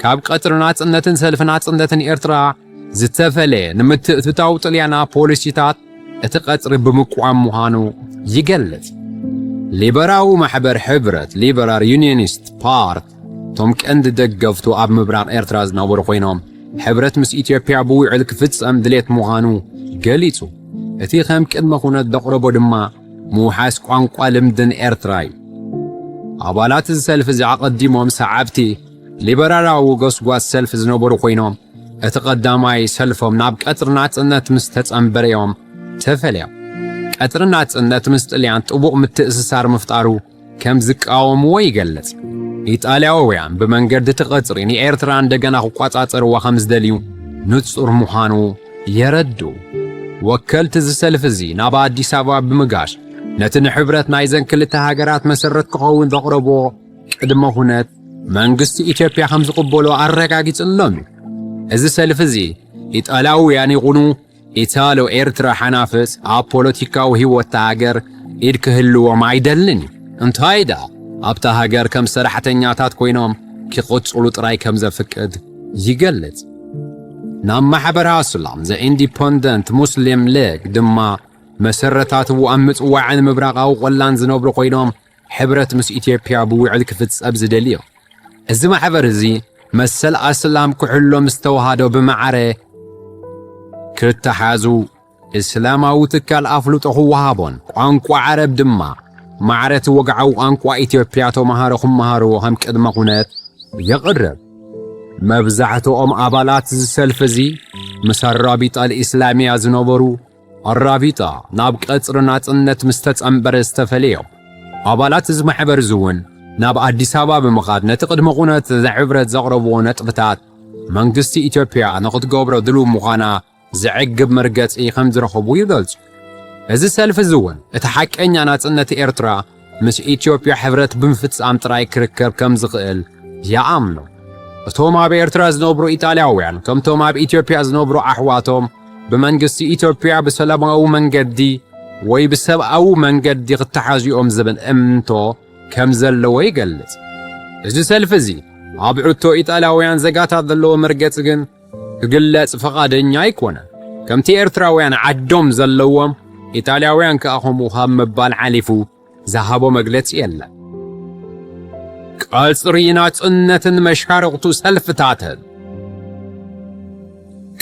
ካብ ቀጽሪ ናጽነትን ሰልፊ ናጽነትን ኤርትራ ዝተፈለየ ንምትእትታው ጥልያና ፖሊሲታት እቲ ቀጽሪ ብምቅዋም ምዃኑ ይገልጽ። ሊበራዊ ማሕበር ሕብረት፣ ሊበራል ዩኒየኒስት ፓርት፣ እቶም ቀንዲ ደገፍቱ ኣብ ምብራቕ ኤርትራ ዝነበሩ ኮይኖም፣ ሕብረት ምስ ኢትዮጵያ ብውዕል ክፍጸም ድሌት ምዃኑ ገሊጹ። እቲ ከም ቅድመ ኩነት ዘቕረቦ ድማ ምውሓስ ቋንቋ ልምድን ኤርትራ እዩ። ኣባላት እዚ ሰልፊ እዚ ኣቐዲሞም ሰዓብቲ ሊበራላዊ ጎስጓስ ሰልፊ ዝነበሩ ኮይኖም፣ እቲ ቀዳማይ ሰልፎም ናብ ቀጽሪ ናጽነት ምስ ተጸንበረ እዮም ተፈልዮም። ቀጽሪ ናጽነት ምስ ጥልያን ጥቡቕ ምትእስሳር ምፍጣሩ ከም ዝቃወምዎ ይገልጽ። ኢጣልያውያን ብመንገዲ እቲ ቀጽሪ ንኤርትራ እንደገና ክቋጻጸርዋ ከም ዝደልዩ ንጹር ምዃኑ የረዱ። ወከልቲ እዚ ሰልፊ እዚ ናብ ኣዲስ ኣበባ ብምጋሽ ነቲ ንሕብረት ናይዘን ክልተ ሃገራት መሰረት ክኸውን ዘቕረብዎ ቅድመ ኩነት መንግስቲ ኢትዮጵያ ከም ዝቕበሎ ኣረጋጊጽሎም እዩ። እዚ ሰልፊ እዚ ኢጣልያውያን ይኹኑ ኢታሎ ኤርትራ ሓናፍጽ ኣብ ፖለቲካዊ ህይወት እታ ሃገር ኢድ ክህልዎም ኣይደልን እዩ። እንታይ ደኣ ኣብታ ሃገር ከም ሰራሕተኛታት ኮይኖም ክቕጽሉ ጥራይ ከም ዘፍቅድ ይገልጽ። ናብ ማሕበር ኣስላም ዘ ኢንዲፐንደንት ሙስሊም ሊግ ድማ መሰረታትዎ ኣብ ምጽዋዕን ምብራቓዊ ቆላን ዝነብሩ ኮይኖም ሕብረት ምስ ኢትዮጵያ ብውዕል ክፍጸም ዝደልዮ። እዚ ማሕበር እዚ መሰል ኣስላም ክሕሎ ምስ ተዋሃዶ ብማዕረ ክተሓዙ እስላማዊ ትካል ኣፍልጦ ክወሃቦን ቋንቋ ዓረብ ድማ ማዕረ እቲ ወግዓዊ ቋንቋ ኢትዮጵያ ተማሃሮ ክመሃርዎ ከም ቅድመ ኩነት የቕርብ። መብዛሕትኦም ኣባላት እዚ ሰልፊ እዚ ምስ ኣራቢጣ ልኢስላሚያ ዝነበሩ ኣራቢጣ ናብ ቀጽሪ ናጽነት ምስ ተጸንበረ ዝተፈለዮም ኣባላት እዚ ማሕበር እዚ እውን ናብ ኣዲስ ኣበባ ብምኻድ ነቲ ቅድመ ኩነት ናይ ሕብረት ዘቕረብዎ ነጥብታት መንግስቲ ኢትዮጵያ ንኽትገብሮ ድሉው ምዃና ዘዕግብ መርገጺ ከም ዝረኸቡ ይገልጹ። እዚ ሰልፊ እዚ እውን እቲ ሓቀኛ ናጽነት ኤርትራ ምስ ኢትዮጵያ ሕብረት ብምፍጻም ጥራይ ክርከብ ከም ዝኽእል ይኣምኑ። እቶም ኣብ ኤርትራ ዝነብሩ ኢጣልያውያን ከምቶም ኣብ ኢትዮጵያ ዝነብሩ ኣሕዋቶም ብመንግስቲ ኢትዮጵያ ብሰላማዊ መንገዲ ወይ ብሰብኣዊ መንገዲ ክተሓዙ እዮም ዝብል እምንቶ ከም ዘለዎ ይገልጽ። እዚ ሰልፊ እዚ ኣብ ዕቶ ኢጣልያውያን ዜጋታት ዘለዎ መርገጺ ግን ክግለጽ ፈቓደኛ ኣይኮነን። ከምቲ ኤርትራውያን ዓዶም ዘለዎም ኢጣልያውያን ከኣ ከምኡ ካብ ምባል ሓሊፉ ዝሃቦ መግለጺ የለን። ቀጽሪ ናጽነትን መሻርኽቱ ሰልፍታትን።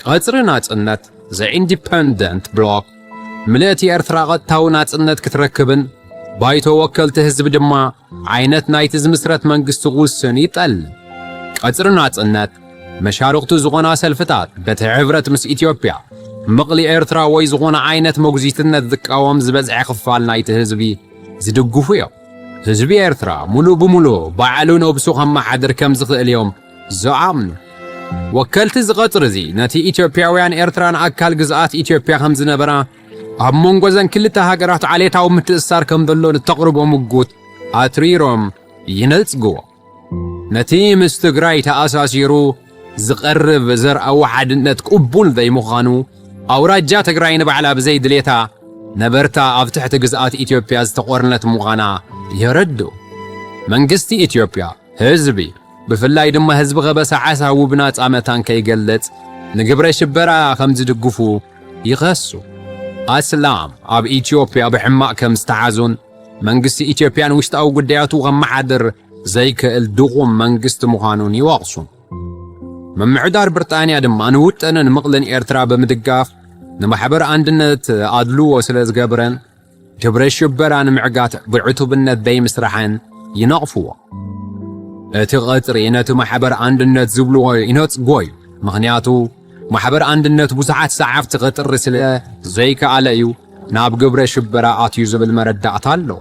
ቀጽሪ ናጽነት፣ The Independent Bloc፣ ምልእቲ ኤርትራ ቀጥታዊ ናጽነት ክትረክብን ባይቶ ወከልቲ ህዝቢ ድማ ዓይነት ናይቲ ዝምስረት መንግስቲ ክውስን ይጠልብ። ቀጽሪ ናጽነት፣ መሻርኽቱ ዝኾና ሰልፍታት በቲ ሕብረት ምስ ኢትዮጵያ ምቕሊ ኤርትራ ወይ ዝኾነ ዓይነት መጉዚትነት ዝቃወም ዝበዝሐ ክፋል ናይቲ ህዝቢ ዝድግፉ እዮም። ህዝቢ ኤርትራ ሙሉእ ብሙሉእ ባዕሉ ነብሱ ከመሓድር ከም ዝኽእል እዮም ዝኣምኑ። ወከልቲ እዚ ቀጽሪ እዚ ነቲ ኢትዮጵያውያን ኤርትራን ኣካል ግዝኣት ኢትዮጵያ ከም ዝነበራ ኣብ መንጎ ዘን ክልተ ሃገራት ዓሌታዊ ምትእስሳር ከም ዘሎ ንተቕርቦ ምጉት ኣትሪሮም ይነጽግዎ። ነቲ ምስ ትግራይ ተኣሳሲሩ ዝቐርብ ዘርኣዊ ሓድነት ቅቡል ዘይምዃኑ፣ ኣውራጃ ትግራይ ንባዕላ ብዘይ ድሌታ ነበርታ ኣብ ትሕቲ ግዝኣት ኢትዮጵያ ዝተቖርነት ምዃና የረድኡ። መንግስቲ ኢትዮጵያ ህዝቢ፣ ብፍላይ ድማ ህዝቢ ከበሳ ዓሳዊ ብናጻ መታን ከይገልጽ ንግብረ ሽበራ ከም ዝድግፉ ይኸሱ። ኣስላም ኣብ ኢትዮጵያ ብሕማቕ ከም ዝተሓዙን መንግስቲ ኢትዮጵያን ውሽጣዊ ጉዳያቱ ከመሓድር ዘይክእል ድኹም መንግስቲ ምዃኑን ይወቕሱ። ምምሕዳር ብሪጣንያ ድማ ንውጥንን ምቕልን ኤርትራ ብምድጋፍ ንማሕበር ኣንድነት ኣድልዎ ስለ ዝገብረን ግብረ ሽበራ ንምዕጋት ብዕቱብነት ዘይምስራሕን ይነቕፍዎ። እቲ ቐጽሪ ነቲ ማሕበር ኣንድነት ዝብልዎ ይነጽጎ እዩ። ምኽንያቱ ማሕበር ኣንድነት ብዙሓት ሰዓብቲ ከጥሪ ስለ ዘይከኣለ እዩ ናብ ግብረ ሽበራ ኣትዩ ዝብል መረዳእታ ኣለዎ።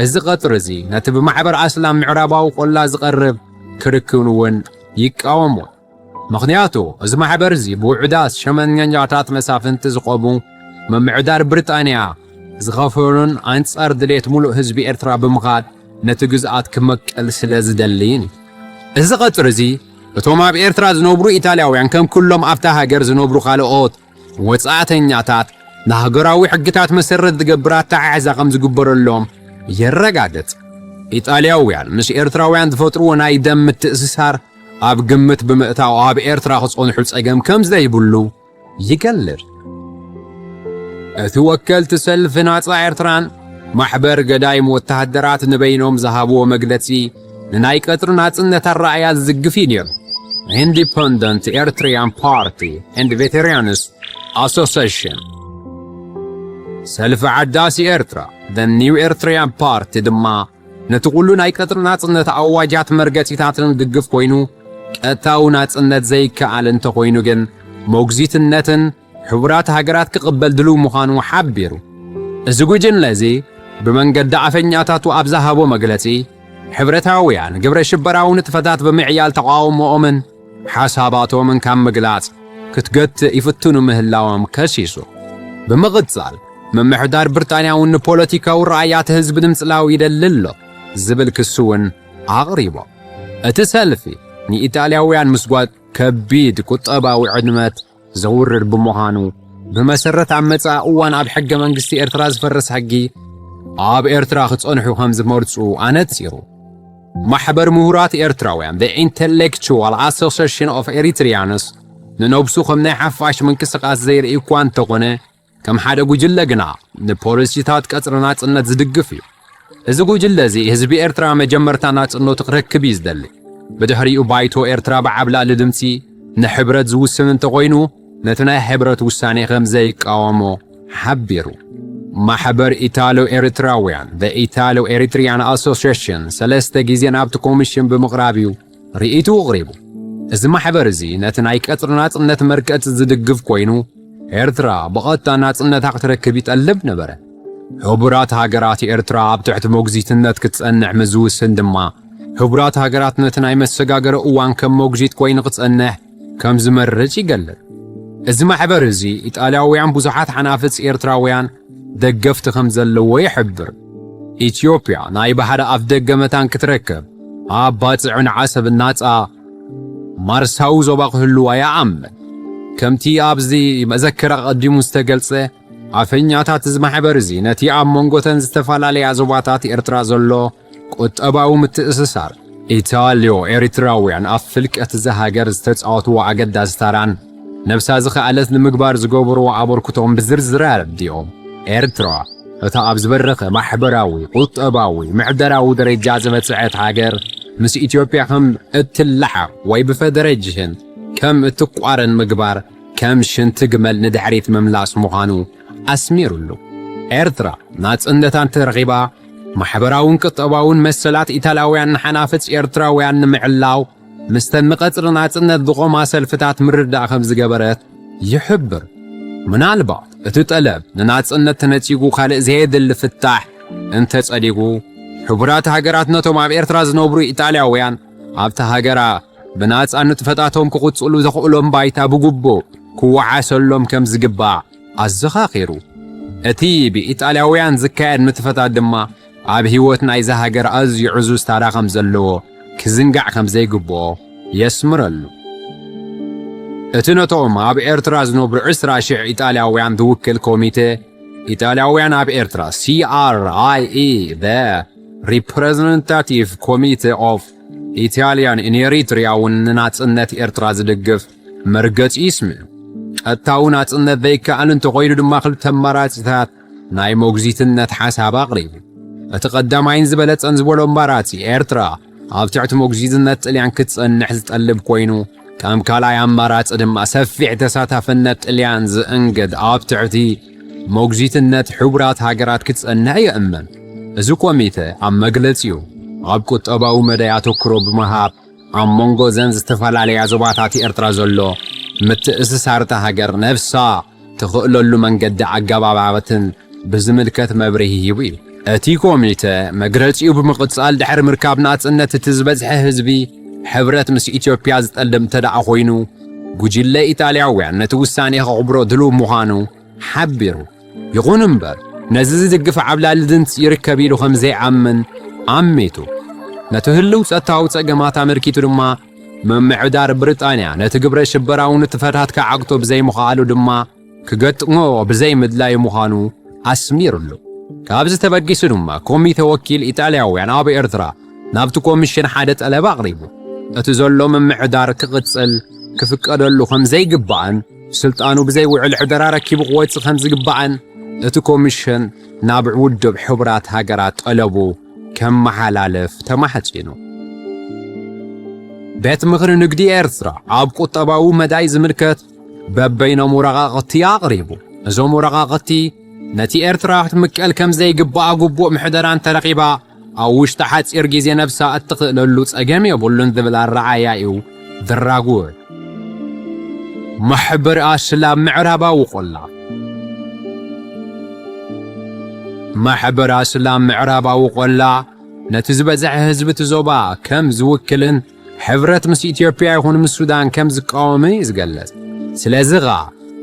እዚ ቐጽሪ እዚ ነቲ ብማሕበር ኣስላም ምዕራባዊ ቆላ ዝቐርብ ክርክን እውን ይቃወሞ። ምኽንያቱ እዚ ማሕበር እዚ ብውሑዳት ሸመኛኛታት መሳፍንቲ ዝቖሙ ምምዕዳር ብሪጣንያ ዝኸፈሉን ኣንጻር ድሌት ሙሉእ ህዝቢ ኤርትራ ብምኻድ ነቲ ግዝኣት ክመቅል ስለ ዝደልይን እዩ። እዚ ቐጽሪ እዚ እቶም ኣብ ኤርትራ ዝነብሩ ኢጣልያውያን ከም ኩሎም ኣብታ ሃገር ዝነብሩ ካልኦት ወጻእተኛታት ንሃገራዊ ሕግታት መሰረት ዝገብር ኣተሓሕዛ ከም ዝግበረሎም የረጋግጽ። ኢጣልያውያን ምስ ኤርትራውያን ዝፈጥርዎ ናይ ደም ምትእስሳር ኣብ ግምት ብምእታው ኣብ ኤርትራ ክጸንሑ ጸገም ከም ዘይብሉ ይገልጽ። እቲ ወከልቲ ሰልፊ ናጻ ኤርትራን ማሕበር ገዳይም ወተሃደራት ንበይኖም ዝሃብዎ መግለጺ ንናይ ቀጽሪ ናጽነት ኣረኣእያ ዝዝግፍ እዩ ነይሩ። Independent Eritrean Party and Veterans Association፣ ሰልፊ ዓዳሲ ኤርትራ፣ The New Eritrean Party፣ ድማ ነቲ ኩሉ ናይ ቀጽሪ ናጽነት ኣዋጃት መርገጺታትን ዝድግፍ ኮይኑ፣ ቀጥታዊ ናጽነት ዘይከኣል እንተኾይኑ ግን፣ ሞግዚትነትን ሕቡራት ሃገራት ክቕበል ድሉው ምዃኑ ሓቢሩ። እዚ ጉጅለ እዚ ብመንገዲ ኣፈኛታቱ ኣብ ዝሃቦ መግለጺ፣ ሕብረታውያን ግብረ ሽበራዊ ንጥፈታት ብምዕያል ተቓውሞኦምን ሓሳባቶምን ካብ ምግላጽ ክትገትእ ይፍትኑ ምህላዎም ከሲሱ። ብምቕጻል፣ ምምሕዳር ብሪጣንያ እውን ንፖለቲካዊ ረኣያት ህዝቢ ንምጽላው ይደሊ ኣሎ ዝብል ክሲ እውን ኣቕሪቦም። እቲ ሰልፊ ንኢጣልያውያን ምስጓግ ከቢድ ቁጠባዊ ዕድመት ዘውርድ ብምዃኑ፣ ብመሰረት ኣብ መጻኢ እዋን ኣብ ሕገ መንግስቲ ኤርትራ ዝፈርስ ሕጊ ኣብ ኤርትራ ክጸንሑ ከም ዝመርጹ ኣነጺሩ። ማሕበር ምሁራት ኤርትራውያን፣ The Intellectual Association of Eritreans፣ ንነብሱ ከም ናይ ሓፋሽ ምንቅስቓስ ዘይርኢ እኳ እንተኾነ፣ ከም ሓደ ጉጅለ ግና ንፖሊሲታት ቀጽሪ ናጽነት ዝድግፍ እዩ። እዚ ጉጅለ እዚ ህዝቢ ኤርትራ መጀመርታ ናጽነቱ ክረክብ እዩ ዝደሊ። ብድሕሪኡ ባይቶ ኤርትራ ብዓብላሊ ድምጺ ንሕብረት ዝውስን እንተኾይኑ፣ ነቲ ናይ ሕብረት ውሳኔ ከም ዘይቃወሞ ሓቢሩ። ማሕበር ኢታሎ ኤርትራውያን፣ The Italo Eritrean Association፣ ሰለስተ ግዜ ናብቲ ኮሚሽን ብምቕራብ እዩ ርእይቱ ኣቕሪቡ። እዚ ማሕበር እዚ ነቲ ናይ ቀጽሪ ናጽነት መርገጺ ዝድግፍ ኮይኑ፣ ኤርትራ ብቐጥታ ናጽነታ ክትረክብ ይጠልብ ነበረ። ሕቡራት ሃገራት ኤርትራ ኣብ ትሕቲ ሞግዚትነት ክትጸንሕ ምስ ዝውስን ድማ፣ ሕቡራት ሃገራት ነቲ ናይ መሰጋገሪ እዋን ከም ሞግዚት ኮይኑ ክጸንሕ ከም ዝመርጽ ይገልጽ። እዚ ማሕበር እዚ፣ ኢጣልያውያን ብዙሓት ሓናፍጽ ኤርትራውያን ደገፍቲ ከም ዘለዎ ይሕብር። ኢትዮጵያ ናይ ባሕሪ ኣፍ ደገ መታን ክትረክብ፣ ኣብ ባጽዕን ዓሰብን ናጻ ማርሳዊ ዞባ ክህልዋ ይኣምን። ከምቲ ኣብዚ መዘክር ኣቐዲሙ ዝተገልጸ፣ ኣፈኛታት እዚ ማሕበር እዚ ነቲ ኣብ መንጎተን ዝተፈላለያ ዞባታት ኤርትራ ዘሎ ቁጠባዊ ምትእስሳር፣ ኢታልዮ ኤሪትራውያን ኣብ ፍልቀት እዛ ሃገር ዝተጻወትዎ ኣገዳሲ ታራን ነብሳ ዝኸኣለት ንምግባር ዝገበርዎ ኣበርክቶን ብዝርዝር ኣረዲኦም። ኤርትራ እታ ኣብ ዝበረኸ ማሕበራዊ፣ ቁጠባዊ፣ ምሕደራዊ ደረጃ ዝበጽሐት ሃገር፣ ምስ ኢትዮጵያ ከም እትለሓቕ ወይ ብፈደረጅህን ከም እትቋረን ምግባር ከም ሽንቲ ግመል ንድሕሪት ምምላስ ምዃኑ ኣስሚሩሉ። ኤርትራ ናጽነታ እንተረኺባ፣ ማሕበራውን ቁጠባውን መሰላት ኢታልያውያን ንሓናፍጽ ኤርትራውያን ንምዕላው፣ ምስተን ንቐጽሪ ናጽነት ዝቖማ ሰልፍታት ምርዳእ ከም ዝገበረት ይሕብር። ምናልባት እቲ ጠለብ ንናጽነት ተነጺጉ ካልእ ዘየድሊ ፍታሕ እንተጸዲጉ፣ ሕቡራት ሃገራት ነቶም ኣብ ኤርትራ ዝነብሩ ኢጣልያውያን ኣብታ ሃገራ ብናጻ ንጥፈታቶም ክቕጽሉ ዘኽእሎም ባይታ ብግቡእ ክወሓሰሎም ከም ዝግባእ ኣዘኻኺሩ። እቲ ብኢጣልያውያን ዝካየድ ንጥፈታት ድማ ኣብ ህይወት ናይዛ ሃገር ኣዝዩ ዕዙዝ ታራ ከም ዘለዎ ክዝንጋዕ ከም ዘይግብኦ የስምረሉ። እቲ ነቶም ኣብ ኤርትራ ዝነብሩ ዕስራ ሽሕ ኢጣልያውያን ዝውክል ኮሚቴ ኢጣልያውያን ኣብ ኤርትራ፣ C R I E፣ the Representative Committee of Italian in Eritrea እውን ንናጽነት ኤርትራ ዝድግፍ መርገጺ ይስምዑ። ቀጥታዊ ናጽነት ዘይከኣል እንተኾይኑ ድማ ክልተ ኣማራጺታት ናይ ሞግዚትነት ሓሳብ ኣቕሪቡ። እቲ ቀዳማይን ዝበለጸን ዝበሎ ኣማራጺ ኤርትራ ኣብ ትሕቲ ሞግዚትነት ጥልያን ክትጸንሕ ዝጠልብ ኮይኑ፣ ከም ካልኣይ ኣማራጺ ድማ ሰፊሕ ተሳታፍነት ጥልያን ዝእንግድ ኣብ ትሕቲ ሞግዚትነት ሕቡራት ሃገራት ክትጸንሕ ይእመን። እዚ ኮሚተ ኣብ መግለጺኡ ኣብ ቁጠባዊ መዳይ ኣተኩሮ ብምሃብ ኣብ መንጎ ዘን ዝተፈላለያ ዞባታት ኤርትራ ዘሎ ምትእስሳር እታ ሃገር ነብሳ ትኽእለሉ መንገዲ ኣገባባትን ብዝምልከት መብርሂ ሂቡ እዩ። እቲ ኮሚተ መግለጺኡ ብምቕጻል ድሕሪ ምርካብ ናጽነት እቲ ዝበዝሐ ህዝቢ ሕብረት ምስ ኢትዮጵያ ዝጠልም እንተ ደኣ ኮይኑ ጉጅለ ኢጣልያውያን ነቲ ውሳኔ ከኽብሮ ድሉው ምዃኑ ሓቢሩ። ይኹን እምበር ነዚ ዝድግፍ ዓብላሊ ድምፂ ይርከብ ኢሉ ከም ዘይኣምን ኣሚቱ። ነቲ ህልው ጸጥታዊ ጸገማት ኣመልኪቱ ድማ ምምዕዳር ብሪጣንያ ነቲ ግብረ ሽበራዊ ንጥፈታት ክዓግቶ ብዘይምኽኣሉ ድማ ክገጥሞ ብዘይምድላዩ ምዃኑ ኣስሚሩሉ። ካብዚ ተበጊሱ ድማ ኮሚተ ወኪል ኢጣልያውያን ኣብ ኤርትራ ናብቲ ኮሚሽን ሓደ ጠለብ ኣቕሪቡ። እቲ ዘሎ ምምዕዳር ክቕጽል ክፍቀደሉ ከም ዘይግባእን ስልጣኑ ብዘይ ውዕል ዕደራ ረኪቡ ክወጽእ ከም ዝግባእን እቲ ኮሚሽን ናብ ውድብ ሕቡራት ሃገራት ጠለቡ ከመሓላልፍ ተማሕጺኑ። ቤት ምኽሪ ንግዲ ኤርትራ ኣብ ቁጠባዊ መዳይ ዝምልከት በበይኖም ወረቓቕቲ ኣቕሪቡ። እዞም ወረቓቕቲ ነቲ ኤርትራ ክትምቀል ከም ዘይግባኣ ግቡእ ምሕደራ እንተረኺባ ኣብ ውሽጢ ሓጺር ግዜ ነብሳ እትኽእለሉ ጸገም የብሉን ዝብል ኣረኣእያ እዩ ዘራጉድ። ማሕበር ኣስላም ምዕራባዊ ቆላ። ማሕበር ኣስላም ምዕራባዊ ቆላ ነቲ ዝበዝሐ ህዝቢ እቲ ዞባ ከም ዝውክልን ሕብረት ምስ ኢትዮጵያ ይኹን ምስ ሱዳን ከም ዝቃወምን እዩ ዝገልጽ። ስለዚ ኸኣ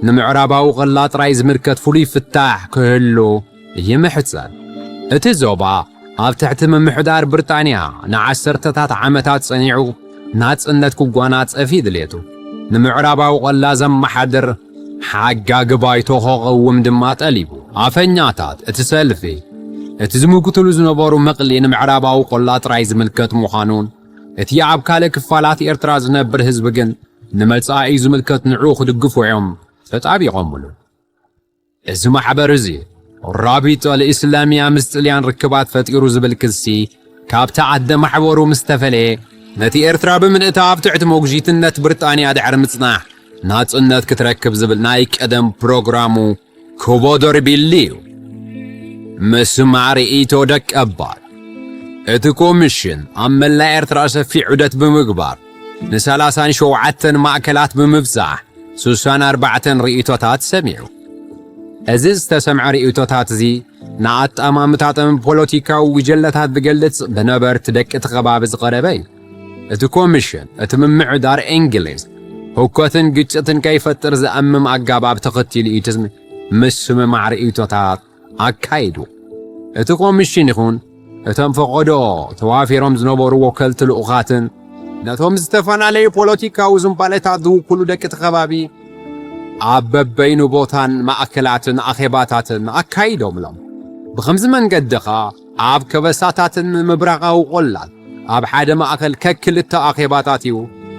ንምዕራባዊ ቆላ ጥራይ ዝምልከት ፍሉይ ፍታሕ ክህሉ ይምሕጸን። እቲ ዞባ ኣብ ትሕቲ ምምሕዳር ብሪጣንያ ንዓሰርተታት ዓመታት ጸኒዑ ናጽነት ክጓናጸፍ እዩ ድሌቱ። ንምዕራባዊ ቆላ ዘመሓድር ሓጋጊ ባይቶ ከቐውም ድማ ጠሊቡ። ኣፈኛታት እቲ ሰልፊ እቲ ዝምጉትሉ ዝነበሩ መቕሊ ንምዕራባዊ ቆላ ጥራይ ዝምልከት ምዃኑን እቲ ኣብ ካልእ ክፋላት ኤርትራ ዝነብር ህዝቢ ግን ንመጻኢ ዝምልከት ንዕኡ ክድግፉ እዮም ተጣቢቖምሉ። እዚ ማሕበር እዚ ራቢጦ ልእስላሚያ ምስ ጥልያን ርክባት ፈጢሩ ዝብል ክሲ ካብቲ ዓደ ማሕበሩ ምስ ተፈለየ ነቲ ኤርትራ ብምልእታ ኣብ ትሕቲ ሞግዚትነት ብሪጣንያ ድሕሪ ምጽናሕ ናጽነት ክትረክብ ዝብል ናይ ቀደም ፕሮግራሙ ክቦ ደርቢሉ እዩ። ምስማዕ ርእይቶ ደቀባት። እቲ ኮሚሽን ኣብ መላእ ኤርትራ ሰፊሕ ዑደት ብምግባር ንሰላሳን ሸውዓተን ማእከላት ብምብጻሕ ስሳን ኣርባዕተን ርእይቶታት ሰሚዑ። እዚ ዝተሰምዐ ርእይቶታት እዚ ንኣጠማምታቶም ፖለቲካዊ ጉጀለታት ዝገልጽ ብነበርቲ ደቂ እቲ ከባቢ ዝቐረበ እዩ። እቲ ኮሚሽን፣ እቲ ምምዕዳር እንግሊዝ ህውከትን ግጭትን ከይፈጥር ዝኣምም ኣገባብ ተኸቲሉ እዩ፣ እቲ ምስምማዕ ርእይቶታት ኣካይዱ። እቲ ኮሚሽን ይኹን እቶም ፈቐዶ ተዋፊሮም ዝነበሩ ወከልቲ ልኡኻትን ነቶም ዝተፈላለዩ ፖለቲካዊ ዝንባለታት ዝውክሉ ደቂ እቲ ከባቢ ኣብ በበይኑ ቦታን ማእከላትን ኣኼባታትን ኣካይዶምሎም። ብኸምዚ መንገዲ ኸኣ ኣብ ከበሳታትን ምብራቓዊ ቆላን ኣብ ሓደ ማእከል ከክልተ ኣኼባታት እዩ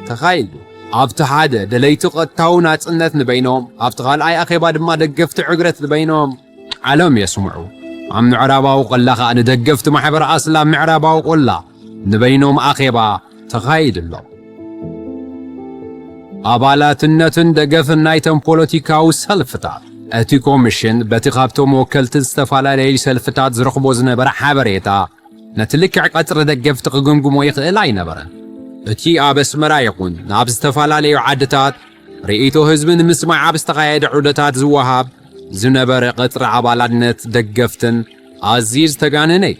ተኻይዱ። ኣብቲ ሓደ ደለይቲ ቀጥታዊ ናጽነት ንበይኖም፣ ኣብቲ ካልኣይ ኣኼባ ድማ ደገፍቲ ዕግረት ንበይኖም ቃሎም የስምዑ። ኣብ ምዕራባዊ ቆላ ኸኣ ንደገፍቲ ማሕበር ኣስላም ምዕራባዊ ቆላ ንበይኖም ኣኼባ ተኻይድሎም። ኣባላትነትን ደገፍን ናይቶም ፖለቲካዊ ሰልፍታት። እቲ ኮሚሽን በቲ ካብቶም ወከልቲ ዝተፈላለዩ ሰልፍታት ዝረኽቦ ዝነበረ ሓበሬታ ነቲ ልክዕ ቀጽሪ ደገፍቲ ክግምግሞ ይኽእል ኣይነበረን። እቲ ኣብ ኣስመራ ይኹን ናብ ዝተፈላለዩ ዓድታት ርእይቶ ህዝቢ ንምስማዕ ኣብ ዝተኻየደ ዑደታት ዝወሃብ ዝነበረ ቀጽሪ ኣባላትነት ደገፍትን ኣዝዩ ዝተጋነነ እዩ።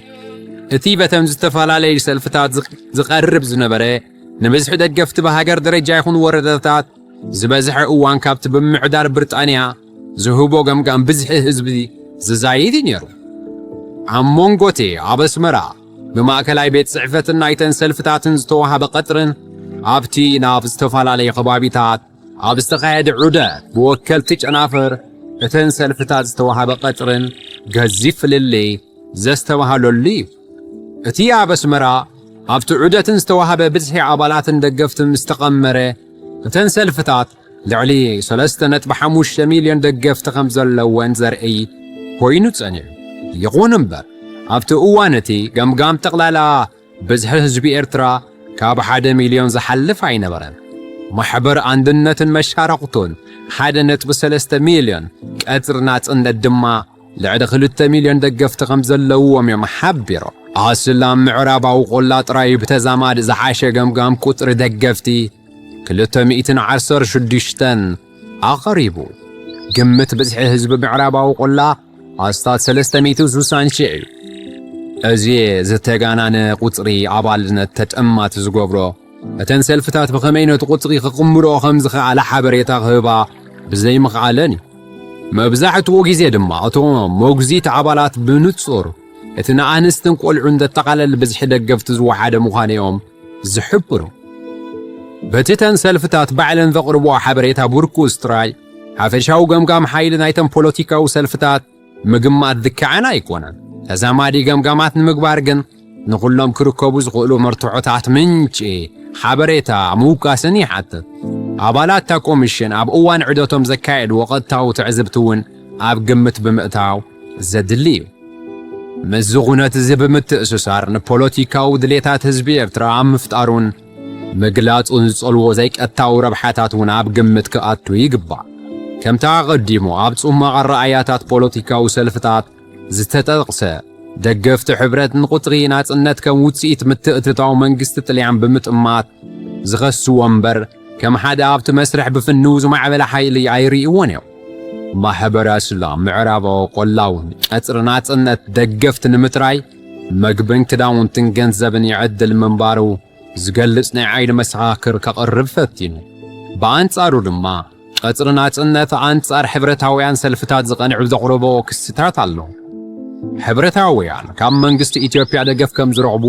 እቲ በተን ዝተፈላለዩ ሰልፍታት ዝቕ-፣ ዝቐርብ ዝነበረ ንብዝሒ ደገፍቲ ብሃገር ደረጃ ይኹን ወረዳታት ዝበዝሐ እዋን ካብቲ ብምምዕዳር ብሪጣንያ ዝህቦ ገምጋም ብዝሒ ህዝቢ ዝዛይድ እዩ ነይሩ። ኣብ መንጎ እቲ ኣብ ኣስመራ ብማእከላይ ቤት ጽሕፈትን ናይተን ሰልፍታትን ዝተዋህበ ቀጽርን ኣብቲ ናብ ዝተፈላለዩ ከባቢታት ኣብ ዝተኻየደ ዑደት ብወከልቲ ጨናፍር እተን ሰልፍታት ዝተዋህበ ቀጽርን ገዚፍ ፍልልይ ዘስተባህለሉ እዩ። እቲ ኣብ ኣስመራ ኣብቲ ዑደትን ዝተዋህበ ብዝሒ ኣባላትን ደገፍትን ምስ ተቐመረ፣ እተን ሰልፍታት ልዕሊ ሰለስተ ነጥቢ ሓሙሽተ ሚልዮን ደገፍቲ ከም ዘለወን ዘርኢ ኮይኑ ጸኒሑ። ይኹን እምበር፣ ኣብቲ እዋን እቲ ገምጋም ጠቕላላ ብዝሒ ህዝቢ ኤርትራ ካብ ሓደ ሚልዮን ዝሓልፍ ኣይነበረን። ማሕበር ኣንድነትን መሻረኽቱን ሓደ ነጥቢ ሰለስተ ሚልዮን፣ ቀጽሪ ናጽነት ድማ ልዕሊ ክልተ ሚልዮን ደገፍቲ ከም ዘለውዎም እዮም ሓቢሮም። ኣስላም ምዕራባዊ ቆላ ጥራይ ብተዛማዲ ዝሓሸ ገምጋም ቁጽሪ ደገፍቲ ክልተ ሚእትን ዓሰርተ ሽዱሽተን ኣቐሪቡ። ግምት ብዝሒ ህዝቢ ምዕራባዊ ቆላ ኣስታት ሰለስተ ሚእቲ ስሳን ሽሕ እዩ። እዚ ዝተጋናነ ቁጽሪ ኣባልነት ተጠማቲ ዝገብሮ፣ እተን ሰልፍታት ብኸመይ ነቲ ቁጽሪ ክቕምርኦ ከም ዝኸኣላ ሓበሬታ ክህባ ብዘይምኽኣለን እዩ። መብዛሕትኡ ግዜ ድማ እቶም መጉዚት ኣባላት ብንጹር እቲ ንኣንስትን ቆልዑን ዘጠቓለል ብዝሒ ደገፍቲ ዝወሓደ ምዃኑ እዮም ዝሕብሩ። በቲ እተን ሰልፍታት ባዕለን ዘቕርብኦ ሓበሬታ ምርኩስ ጥራይ፣ ሓፈሻዊ ገምጋም ሓይሊ ናይተን ፖለቲካዊ ሰልፍታት ምግማት ዝከኣል ኣይኮነን። ተዛማዲ ገምጋማት ንምግባር ግን ንኹሎም ክርከቡ ዝኽእሉ መርትዖታት ምንጪ ሓበሬታ ምውካስን ይሓትት። ኣባላት እታ ኮሚሽን ኣብ እዋን ዑደቶም ዘካየድዎ ቀጥታዊ ትዕዝብቲ እውን ኣብ ግምት ብምእታው ዘድሊ እዩ። ምስዚ ኩነት እዚ ብምትእስሳር፣ ንፖለቲካዊ ድሌታት ህዝቢ ኤርትራ ኣብ ምፍጣሩን ምግላጹን ዝጸልዎ ዘይቀጥታዊ ረብሓታት እውን ኣብ ግምት ክኣቱ ይግባእ። ከምቲ ኣቐዲሙ ኣብ ጽማቕ ኣረኣእያታት ፖለቲካዊ ሰልፍታት ዝተጠቕሰ፣ ደገፍቲ ሕብረት ንቁጽሪ ናጽነት ከም ውጽኢት ምትእትታው መንግስቲ ጥልያን ብምጥማት ዝኸስዎ እምበር፣ ከም ሓደ ኣብቲ መስርሕ ብፍንው ዝማዕበለ ሓይሊ ኣይርእይዎን እዮም። ማሕበር ኣስላም ምዕራባዊ ቆላውን ቀጽሪ ናጽነት ደገፍቲ ንምጥራይ መግብን ክዳውንትን ገንዘብን ይዕድል ምንባሩ ዝገልጽ ናይ ዓይኒ መሰኻኽር ከቕርብ ፈቲኑ። ብኣንጻሩ ድማ፣ ቀጽሪ ናጽነት ኣንጻር ሕብረታውያን ሰልፍታት ዝቐንዑ ዘቕረቦ ክስታት ኣሎ። ሕብረታውያን ካብ መንግስቲ ኢትዮጵያ ደገፍ ከም ዝረኽቡ፣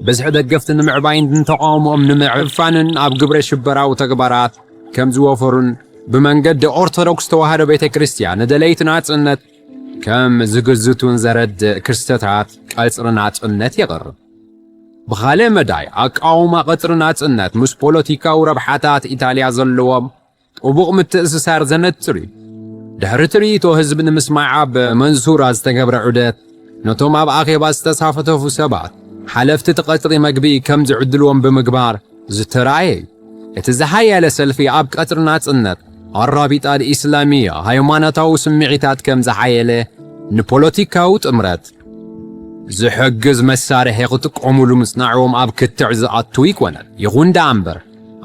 ብዝሒ ደገፍቲ ንምዕባይን ንተቓውሞኦም ንምዕፋንን ኣብ ግብረ ሽበራዊ ተግባራት ከም ዝወፈሩን፣ ብመንገዲ ኦርቶዶክስ ተዋህዶ ቤተ ክርስቲያን ንደለይቲ ናጽነት ከም ዝግዝቱን ዘረድእ ክስተታት ቀጽሪ ናጽነት የቕርብ። ብኻልእ መዳይ፣ ኣቃውማ ቀጽሪ ናጽነት ምስ ፖለቲካዊ ረብሓታት ኢጣልያ ዘለዎም ጥቡቕ ምትእስሳር ዘነጽር እዩ። ድሕሪ ትርኢቶ ህዝቢ ንምስማዕ ኣብ መንሱራ ዝተገብረ ዑደት፣ ነቶም ኣብ ኣኼባ ዝተሳተፉ ሰባት ሓለፍቲ እቲ ቀጽሪ መግቢ ከም ዝዕድልዎም ብምግባር ዝተራእየ እዩ። እቲ ዝሓየለ ሰልፊ ኣብ ቀጽሪ ናጽነት ኣራቢጣ ኣልኢስላሚያ ሃይማኖታዊ ስምዒታት ከም ዝሓየለ፣ ንፖለቲካዊ ጥምረት ዝሕግዝ መሳርሒ ክጥቀሙሉ ምጽናዕዎም ኣብ ክትዕ ዝኣቱ ኣይኮነን። ይኹን ደኣ እምበር፣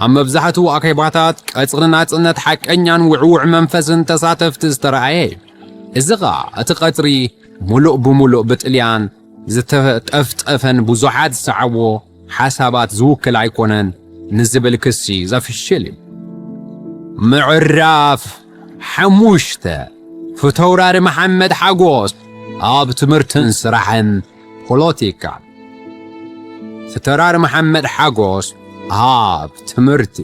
ኣብ መብዛሕትኡ ኣኼባታት ቀጽሪ ናጽነት ሓቀኛን ውዕዉዕ መንፈስን ተሳተፍቲ ዝተራእየ እዩ። እዚ ኸኣ እቲ ቀጽሪ ሙሉእ ብሙሉእ ብጥልያን ዝተጠፍጠፈን ብዙሓት ዝሰዓብዎ ሓሳባት ዝውክል ኣይኮነን ንዝብል ክሲ ዘፍሽል እዩ። ምዕራፍ ሓሙሽተ፣ ፊተውራሪ መሓመድ ሓጎስ ኣብ ትምህርትን ስራሕን ፖለቲካን። ፊተውራሪ መሓመድ ሓጎስ ኣብ ትምህርቲ።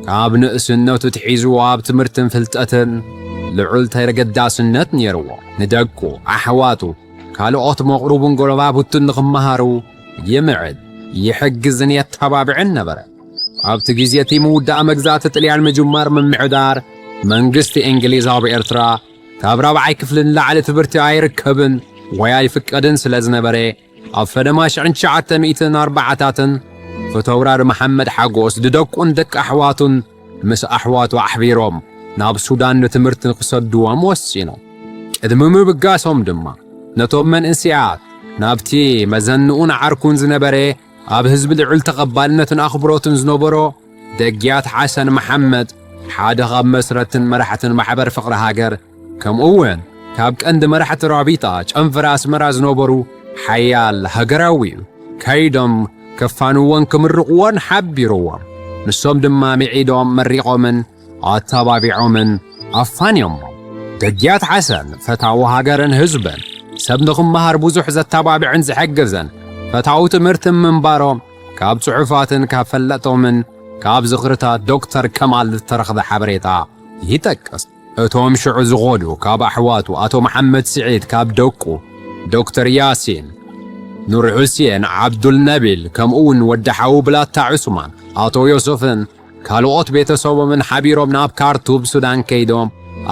ካብ ንእስነቱ ትሒዙ ኣብ ትምህርትን ፍልጠትን ልዑል ተገዳስነት ነይርዎ። ንደቁ፣ ኣሕዋቱ፣ ካልኦት መቕሩቡን ጎረባብቱን ንኽመሃሩ ይምዕድ፣ ይሕግዝን የተባብዕን ነበረ። ኣብቲ ግዜ እቲ ምውዳእ መግዛእቲ ጥልያን ምጅማር ምምዕዳር መንግስቲ እንግሊዝ ኣብ ኤርትራ ካብ ራብዓይ ክፍሊ ንላዕሊ ትምህርቲ ኣይርከብን ወይ ኣይፍቀድን ስለ ዝነበረ፣ ኣብ ፈለማ ሽሕን ትሽዓተ ሚእትን ኣርባዓታትን ፊተውራሪ መሓመድ ሓጎስ ንደቁን ደቂ ኣሕዋቱን ምስ ኣሕዋቱ ኣሕቢሮም ናብ ሱዳን ንትምህርቲ ክሰድዎም ወሲኖም። ቅድሚ ምብጋሶም ድማ ነቶም መንእሰያት ናብቲ መዘንኡን ዓርኩን ዝነበረ ኣብ ህዝቢ ልዑል ተቐባልነትን ኣኽብሮትን ዝነበሮ ደግያት ሓሰን መሓመድ ሓደ ካብ መስረትን መራሕትን ማሕበር ፍቕሪ ሃገር ከምኡ እውን ካብ ቀንዲ መራሕቲ ራቢጣ ጨንፈር ኣስመራ ዝነበሩ ሓያል ሃገራዊ እዩ። ከይዶም ከፋንዎን ክምርቕዎን ሓቢርዎም። ንሶም ድማ ምዒዶም መሪቖምን ኣተባቢዖምን ኣፋንዮሞ። ደግያት ሓሰን ፈታዊ ሃገርን ህዝብን ሰብ ንኽመሃር ብዙሕ ዘተባብዕን ዝሕግዝን ፈታዊ ትምህርትን ምንባሮም ካብ ጽሑፋትን ካብ ፈለጦምን ካብ ዝኽርታት ዶክተር ከማል ዝተረኽበ ሓበሬታ ይጠቅስ። እቶም ሽዑ ዝኸዱ ካብ ኣሕዋቱ ኣቶ መሓመድ ስዒድ ካብ ደቁ ዶክተር ያሲን፣ ኑር ሑሴን፣ ዓብዱል ነቢል ከምኡ እውን ወዲ ሓዉ ብላታ ዑስማን ኣቶ ዮሱፍን ካልኦት ቤተሰቦምን ሓቢሮም ናብ ካርቱም ሱዳን ከይዶም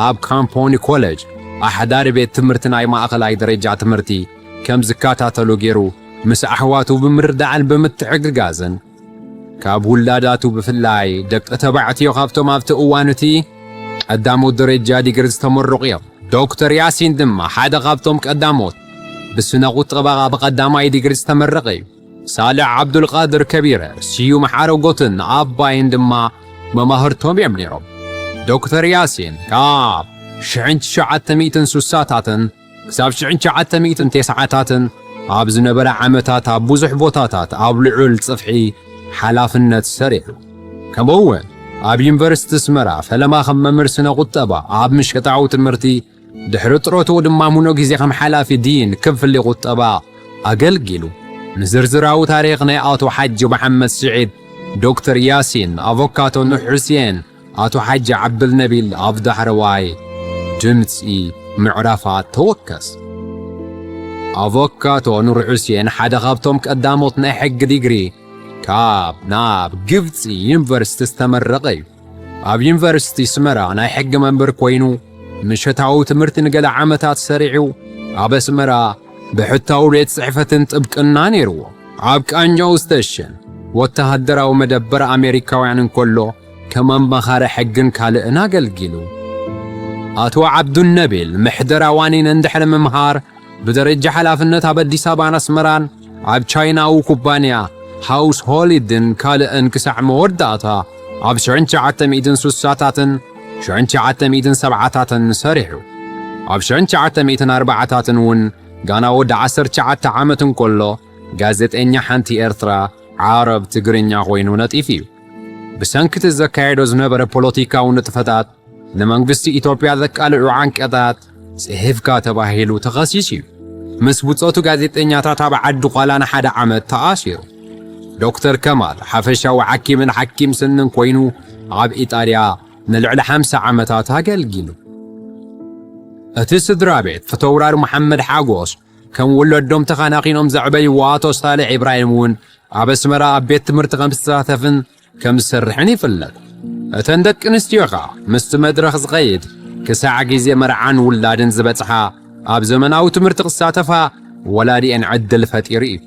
ኣብ ካምፖኒ ኮሌጅ ኣሕዳሪ ቤት ትምህርቲ ናይ ማእኸላይ ደረጃ ትምህርቲ ከም ዝከታተሉ ገይሩ ምስ ኣሕዋቱ ብምርዳዕን ብምትሕግጋዝን ካብ ውላዳቱ ብፍላይ ደቂ ተባዕትዮ ካብቶም ኣብቲ እዋን እቲ ቀዳሞት ደረጃ ዲግሪ ዝተመረቑ እዮም። ዶክተር ያሲን ድማ ሓደ ካብቶም ቀዳሞት ብስነ ቁጠባ ብቐዳማይ ዲግሪ ዝተመረቐ እዩ። ሳልሕ ዓብዱልቃድር ከቢረ፣ ስዩም ሓረጎትን ኣባይን ድማ መማህርቶም እዮም ነይሮም። ዶክተር ያሲን ካብ ሽሕን ትሽዓተ ሚእትን ስሳታትን ክሳብ ሽሕን ትሽዓተ ሚእትን ተስዓታትን ኣብ ዝነበረ ዓመታት ኣብ ብዙሕ ቦታታት ኣብ ልዑል ጽፍሒ ሓላፍነት ሰሪሑ። ከምኡ እውን ኣብ ዩኒቨርሲቲ ኣስመራ ፈለማ ከም መምህር ስነ ቁጠባ ኣብ ምሸታዊ ትምህርቲ፣ ድሕሪ ጥሮትኡ ድማ ምኖ ግዜ ከም ሓላፊ ዲን ክፍሊ ቁጠባ ኣገልጊሉ። ንዝርዝራዊ ታሪኽ ናይ ኣቶ ሓጂ መሓመድ ስዒድ፣ ዶክተር ያሲን፣ ኣቮካቶ ኑሕ ሑሴን፣ ኣቶ ሓጂ ዓብዱልነቢል ኣብ ዳሕረዋይ ድምጺ ምዕራፋት ተወከስ። ኣቮካቶ ኑር ሑሴን ሓደ ካብቶም ቀዳሞት ናይ ሕጊ ዲግሪ ካብ ናብ ግብጺ ዩኒቨርሲቲ ዝተመረቐ እዩ። ኣብ ዩኒቨርሲቲ ኣስመራ ናይ ሕጊ መምህር ኮይኑ ምሸታዊ ትምህርቲ ንገለ ዓመታት ሰሪዑ ኣብ ኣስመራ ብሕታዊ ቤት ጽሕፈትን ጥብቅና ነይርዎ። ኣብ ቃንጃው ስቴሽን ወተሃደራዊ መደበር ኣሜሪካውያን እንከሎ ከም ኣማኻሪ ሕግን ካልእን ኣገልጊሉ። ኣቶ ዓብዱነቢል ምሕደራ ዋኒን እንድሕሪ ምምሃር ብደረጃ ሓላፍነት ኣብ ኣዲስ ኣበባን ኣስመራን ኣብ ቻይናዊ ኩባንያ ሃውስ ሆሊድን ካልእን ክሳዕ መወዳእታ ኣብ ሽሕን ትሽዓተ ሚእትን ስሳታትን ሽሕን ትሽዓተ ሚእትን ሰብዓታትን ሰሪሑ። ኣብ ሽሕን ትሽዓተ ሚእትን ኣርባዓታትን እውን ጋና ወዲ ዓሰርተ ትሽዓተ ዓመት እንከሎ ጋዜጠኛ ሓንቲ ኤርትራ ዓረብ ትግርኛ ኮይኑ ነጢፉ እዩ። ብሰንኪ እቲ ዘካየዶ ዝነበረ ፖለቲካዊ ንጥፈታት ንመንግስቲ ኢትዮጵያ ዘቃልዑ ዓንቀታት ጽሒፍካ ተባሂሉ ተኸሲሱ እዩ። ምስ ብጾቱ ጋዜጠኛታት ኣብ ዓዲ ኳላ ንሓደ ዓመት ተኣሲሩ። ዶክተር ከማል ሓፈሻዊ ሓኪምን ሓኪም ስንን ኮይኑ ኣብ ኢጣልያ ንልዕሊ ሓምሳ ዓመታት ኣገልጊሉ። እቲ ስድራ ቤት ፊተውራሪ መሓመድ ሓጎስ ከም ወለዶም ተኻናኺኖም ዘዕበይዎ ኣቶ ሳልሕ ኢብራሂም እውን ኣብ ኣስመራ ኣብ ቤት ትምህርቲ ከም ዝሳተፍን ከም ዝሰርሕን ይፍለጥ። እተን ደቂ ኣንስትዮ ኸኣ ምስቲ መድረኽ ዝኸይድ ክሳዕ ግዜ መርዓን ውላድን ዝበጽሓ ኣብ ዘመናዊ ትምህርቲ ክሳተፋ ወላዲኤን ዕድል ፈጢሩ እዩ።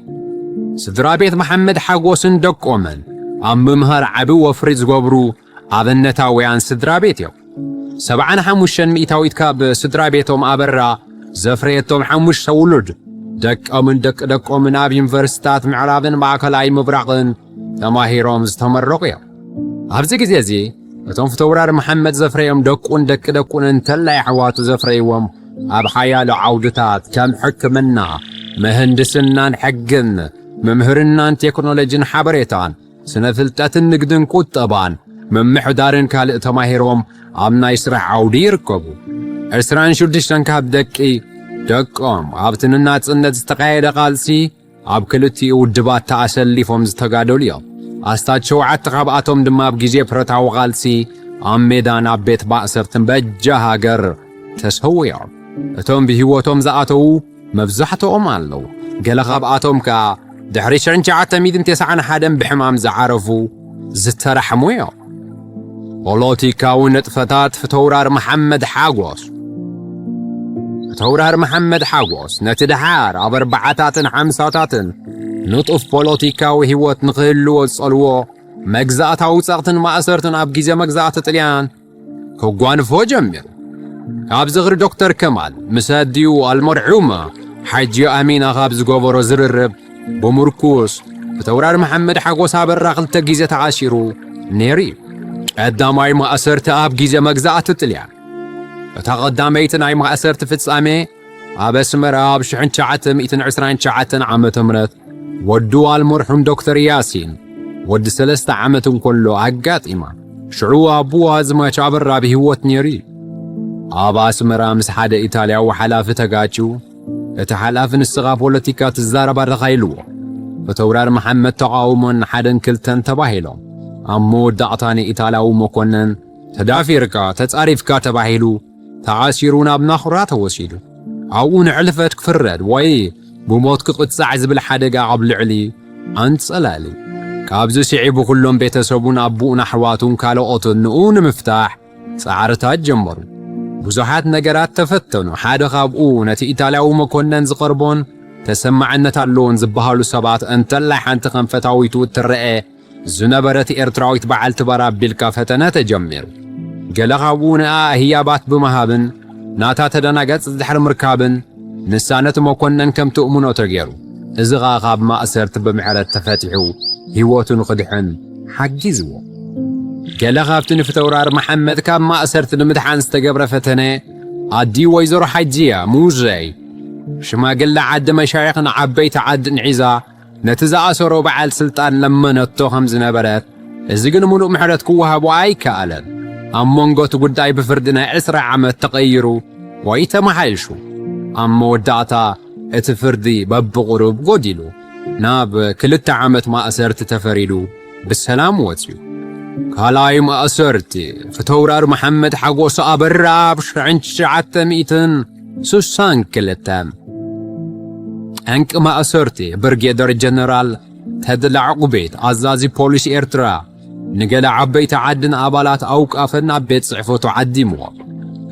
ስድራ ቤት መሓመድ ሓጎስን ደቆምን ኣብ ምምሃር ዓቢ ወፍሪ ዝገብሩ ኣብነታውያን ስድራ ቤት እዮም። ሰብዓን ሓሙሽተን ሚእታዊት ካብ ስድራ ቤቶም ኣበራ ዘፍረየቶም ሓሙሽተ ውሉድ ደቆምን ደቂ ደቆምን ኣብ ዩኒቨርሲታት ምዕራብን ማእከላይ ምብራቕን ተማሂሮም ዝተመረቑ እዮም። ኣብዚ ግዜ እዚ እቶም ፊተውራሪ መሓመድ ዘፍረዮም ደቁን ደቂ ደቁን እንተላይ ኣሕዋቱ ዘፍረይዎም ኣብ ሓያሎ ዓውድታት ከም ሕክምና፣ ምህንድስናን ሕግን፣ ምምህርናን ቴክኖሎጂን ሓበሬታን፣ ስነ ፍልጠትን ንግድን ቁጠባን፣ ምምሕዳርን ካልእ ተማሂሮም ኣብ ናይ ስራሕ ዓውዲ ይርከቡ። ዕስራን ሽዱሽተን ካብ ደቂ ደቆም ኣብቲ ንናጽነት ዝተኻየደ ቃልሲ ኣብ ክልቲኡ ውድባት ተኣሰሊፎም ዝተጋደሉ እዮም። ኣስታት ሸውዓተ ካብኣቶም ድማ ኣብ ግዜ ብረታዊ ቃልሲ ኣብ ሜዳን ኣብ ቤት ማእሰርትን በጃ ሃገር ተሰዊኦም። እቶም ብህይወቶም ዝኣተዉ መብዛሕትኦም ኣለዉ። ገለ ካብኣቶም ከኣ ድሕሪ ሽሕን ትሽዓተ ሚእትን ተስዓን ሓደን ብሕማም ዝዓረፉ ዝተራሕሙ እዮም። ፖለቲካዊ ንጥፈታት ፍተውራር መሓመድ ሓጎስ። ፍተውራር መሓመድ ሓጎስ ነቲ ደሓር ኣብ ኣርባዓታትን ሓምሳታትን ንጡፍ ፖለቲካዊ ህይወት ንክህልዎ ዝጸልዎ መግዛእታዊ ጸቕትን ማእሰርትን ኣብ ግዜ መግዛእቲ ጥልያን ከጓንፎ ጀሚሩ። ካብ ዝኽሪ ዶክተር ከማል ምስ ኣዲኡ ኣልመርሑማ ሓጂ ኣሚና ካብ ዝገበሮ ዝርርብ ብምርኩስ፣ ፍተውራር መሓመድ ሓጎስ ኣበራ ክልተ ግዜ ተኣሲሩ ነይሩ እዩ። ቀዳማይ ማእሰርቲ ኣብ ግዜ መግዛእቲ ጥልያን። እታ ቀዳመይቲ ናይ ማእሰርቲ ፍጻሜ ኣብ ኣስመራ ኣብ ሽሕን ትሽዓተ ሚእትን ዕስራን ትሽዓተን ዓመተ ምህረት ወዱ ኣልመርሑም ዶክተር ያሲን ወዲ ሰለስተ ዓመት እንከሎ ኣጋጢማ። ሽዑ ኣቦኡ ኣዝማች ኣበራ ብህይወት ነይሩ እዩ። ኣብ ኣስመራ ምስ ሓደ ኢጣልያዊ ሓላፊ ተጋጭዩ፣ እቲ ሓላፊ ንስኻ ፖለቲካ ትዛረብ ኣለኻ ኢልዎ። ፍተውራር መሓመድ ተቓውሞን ሓደን ክልተን ተባሂሎም ኣብ መወዳእታ ንኢጣልያዊ መኮነን ተዳፊርካ ተጻሪፍካ ተባሂሉ ተዓሲሩ ናብ ናኹራ ተወሲዱ። ኣብኡ ንሕልፈት ክፍረድ ወይ ብሞት ክቕጻዕ ዝብል ሓደጋ ኣብ ልዕሊ ኣንጸላሊ። ካብዚ ስዒቡ ኩሎም ቤተሰቡን ኣቦኡን ኣሕዋቱን ካልኦትን ንኡ ንምፍታሕ ጻዕርታት ጀመሩ። ብዙሓት ነገራት ተፈተኑ። ሓደ ካብኡ ነቲ ኢጣልያዊ መኮነን ዝቐርቦን ተሰማዕነት ኣለዎን ዝበሃሉ ሰባት እንተላይ ሓንቲ ከም ፈታዊቱ እትረአ ዝነበረት ኤርትራዊት በዓልቲ ባር ኣቢልካ ፈተነ ተጀሚሩ። ገለ ካብኡ ንኣ ህያባት ብምሃብን ናታ ተደናገጽ ድሕሪ ምርካብን ንሳ ነቲ መኮነን ከም ትእምኖ ተገይሩ። እዚ ኸኣ ካብ ማእሰርቲ ብምሕረት ተፈቲሑ ህይወቱ ንኽድሕን ሓጊዝዎ። ገለ ካብቲ ንፍተውራር መሓመድ ካብ ማእሰርቲ ንምድሓን ዝተገብረ ፈተነ ኣዲ ወይዘሮ ሓጅያ ሙዘይ ሽማግለ ዓዲ መሻይኽን ዓበይቲ ዓድን ሒዛ ነቲ ዝኣሰሮ በዓል ስልጣን ለመነቶ ከም ዝነበረት፣ እዚ ግን ምሉእ ምሕረት ክወሃቦ ኣይከኣለን። ኣብ መንጎ እቲ ጉዳይ ብፍርዲ ናይ ዕስራ ዓመት ተቐይሩ ወይ ተመሓይሹ። ኣብ መወዳእታ እቲ ፍርዲ በብቑሩብ ጎዲሉ ናብ ክልተ ዓመት ማእሰርቲ ተፈሪዱ ብሰላም ወጽዩ። ካልኣይ ማእሰርቲ ፍተውራር መሓመድ ሓጎስ ኣበራ ኣብ ሽሕን ትሽዓተ ሚእትን ስሳን ክልተን። ጠንቂ ማእሰርቲ ብርጌደር ጀነራል ተድላ ዕቁቤት ኣዛዚ ፖሊስ ኤርትራ ንገለ ዓበይቲ ዓድን ኣባላት ኣውቃፍን ናብ ቤት ጽሕፈቱ ዓዲምዎ።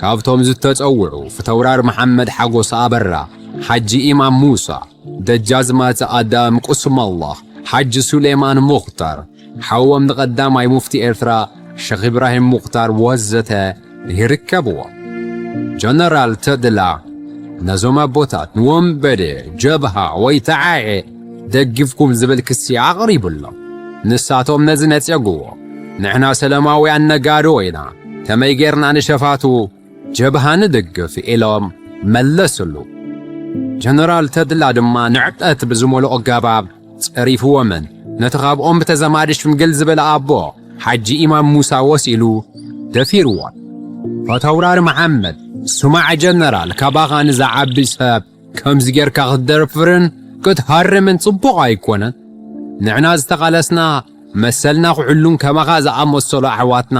ካብቶም ዝተጸውዑ ፍተውራር መሓመድ ሓጎስ ኣበራ፣ ሓጂ ኢማም ሙሳ፣ ደጃዝማች ኣዳም ቁስመላህ፣ ሓጂ ሱሌማን ሙኽታር፣ ሓዎም ንቐዳማይ ሙፍቲ ኤርትራ ሸኽ ኢብራሂም ሙኽታር ወዘተ ይርከብዎ። ጀነራል ተድላ ነዞም ኣቦታት ንወንበዴ ጀብሃ ወይ ተዓኤ ደጊፍኩም ዝብል ክሲ ኣቕሪቡሎም። ንሳቶም ነዚ ነጸግዎ። ንሕና ሰላማውያን ነጋዶ ኢና፣ ከመይ ጌርና ንሸፋቱ ጀብሃ ንድግፍ ኢሎም መለስሉ። ጀነራል ተድላ ድማ ንዕቀት ብዝመልኦ ኣገባብ ጸሪፍዎምን ነቲ ካብኦም ብተዘማዲ ሽምግል ዝበለ ኣቦ ሓጂ ኢማም ሙሳ ወሲሉ ደፊርዎን። ፈተውራር መሓመድ፣ ስማዕ ጀነራል፣ ካባኻ ንዝዓቢ ሰብ ከምዚ ጌርካ ክትደፍርን ክትሃርምን ጽቡቕ ኣይኮነን። ንሕና ዝተቓለስና መሰልና ክሕሉን ከማኻ ዝኣመሰሉ ኣሕዋትና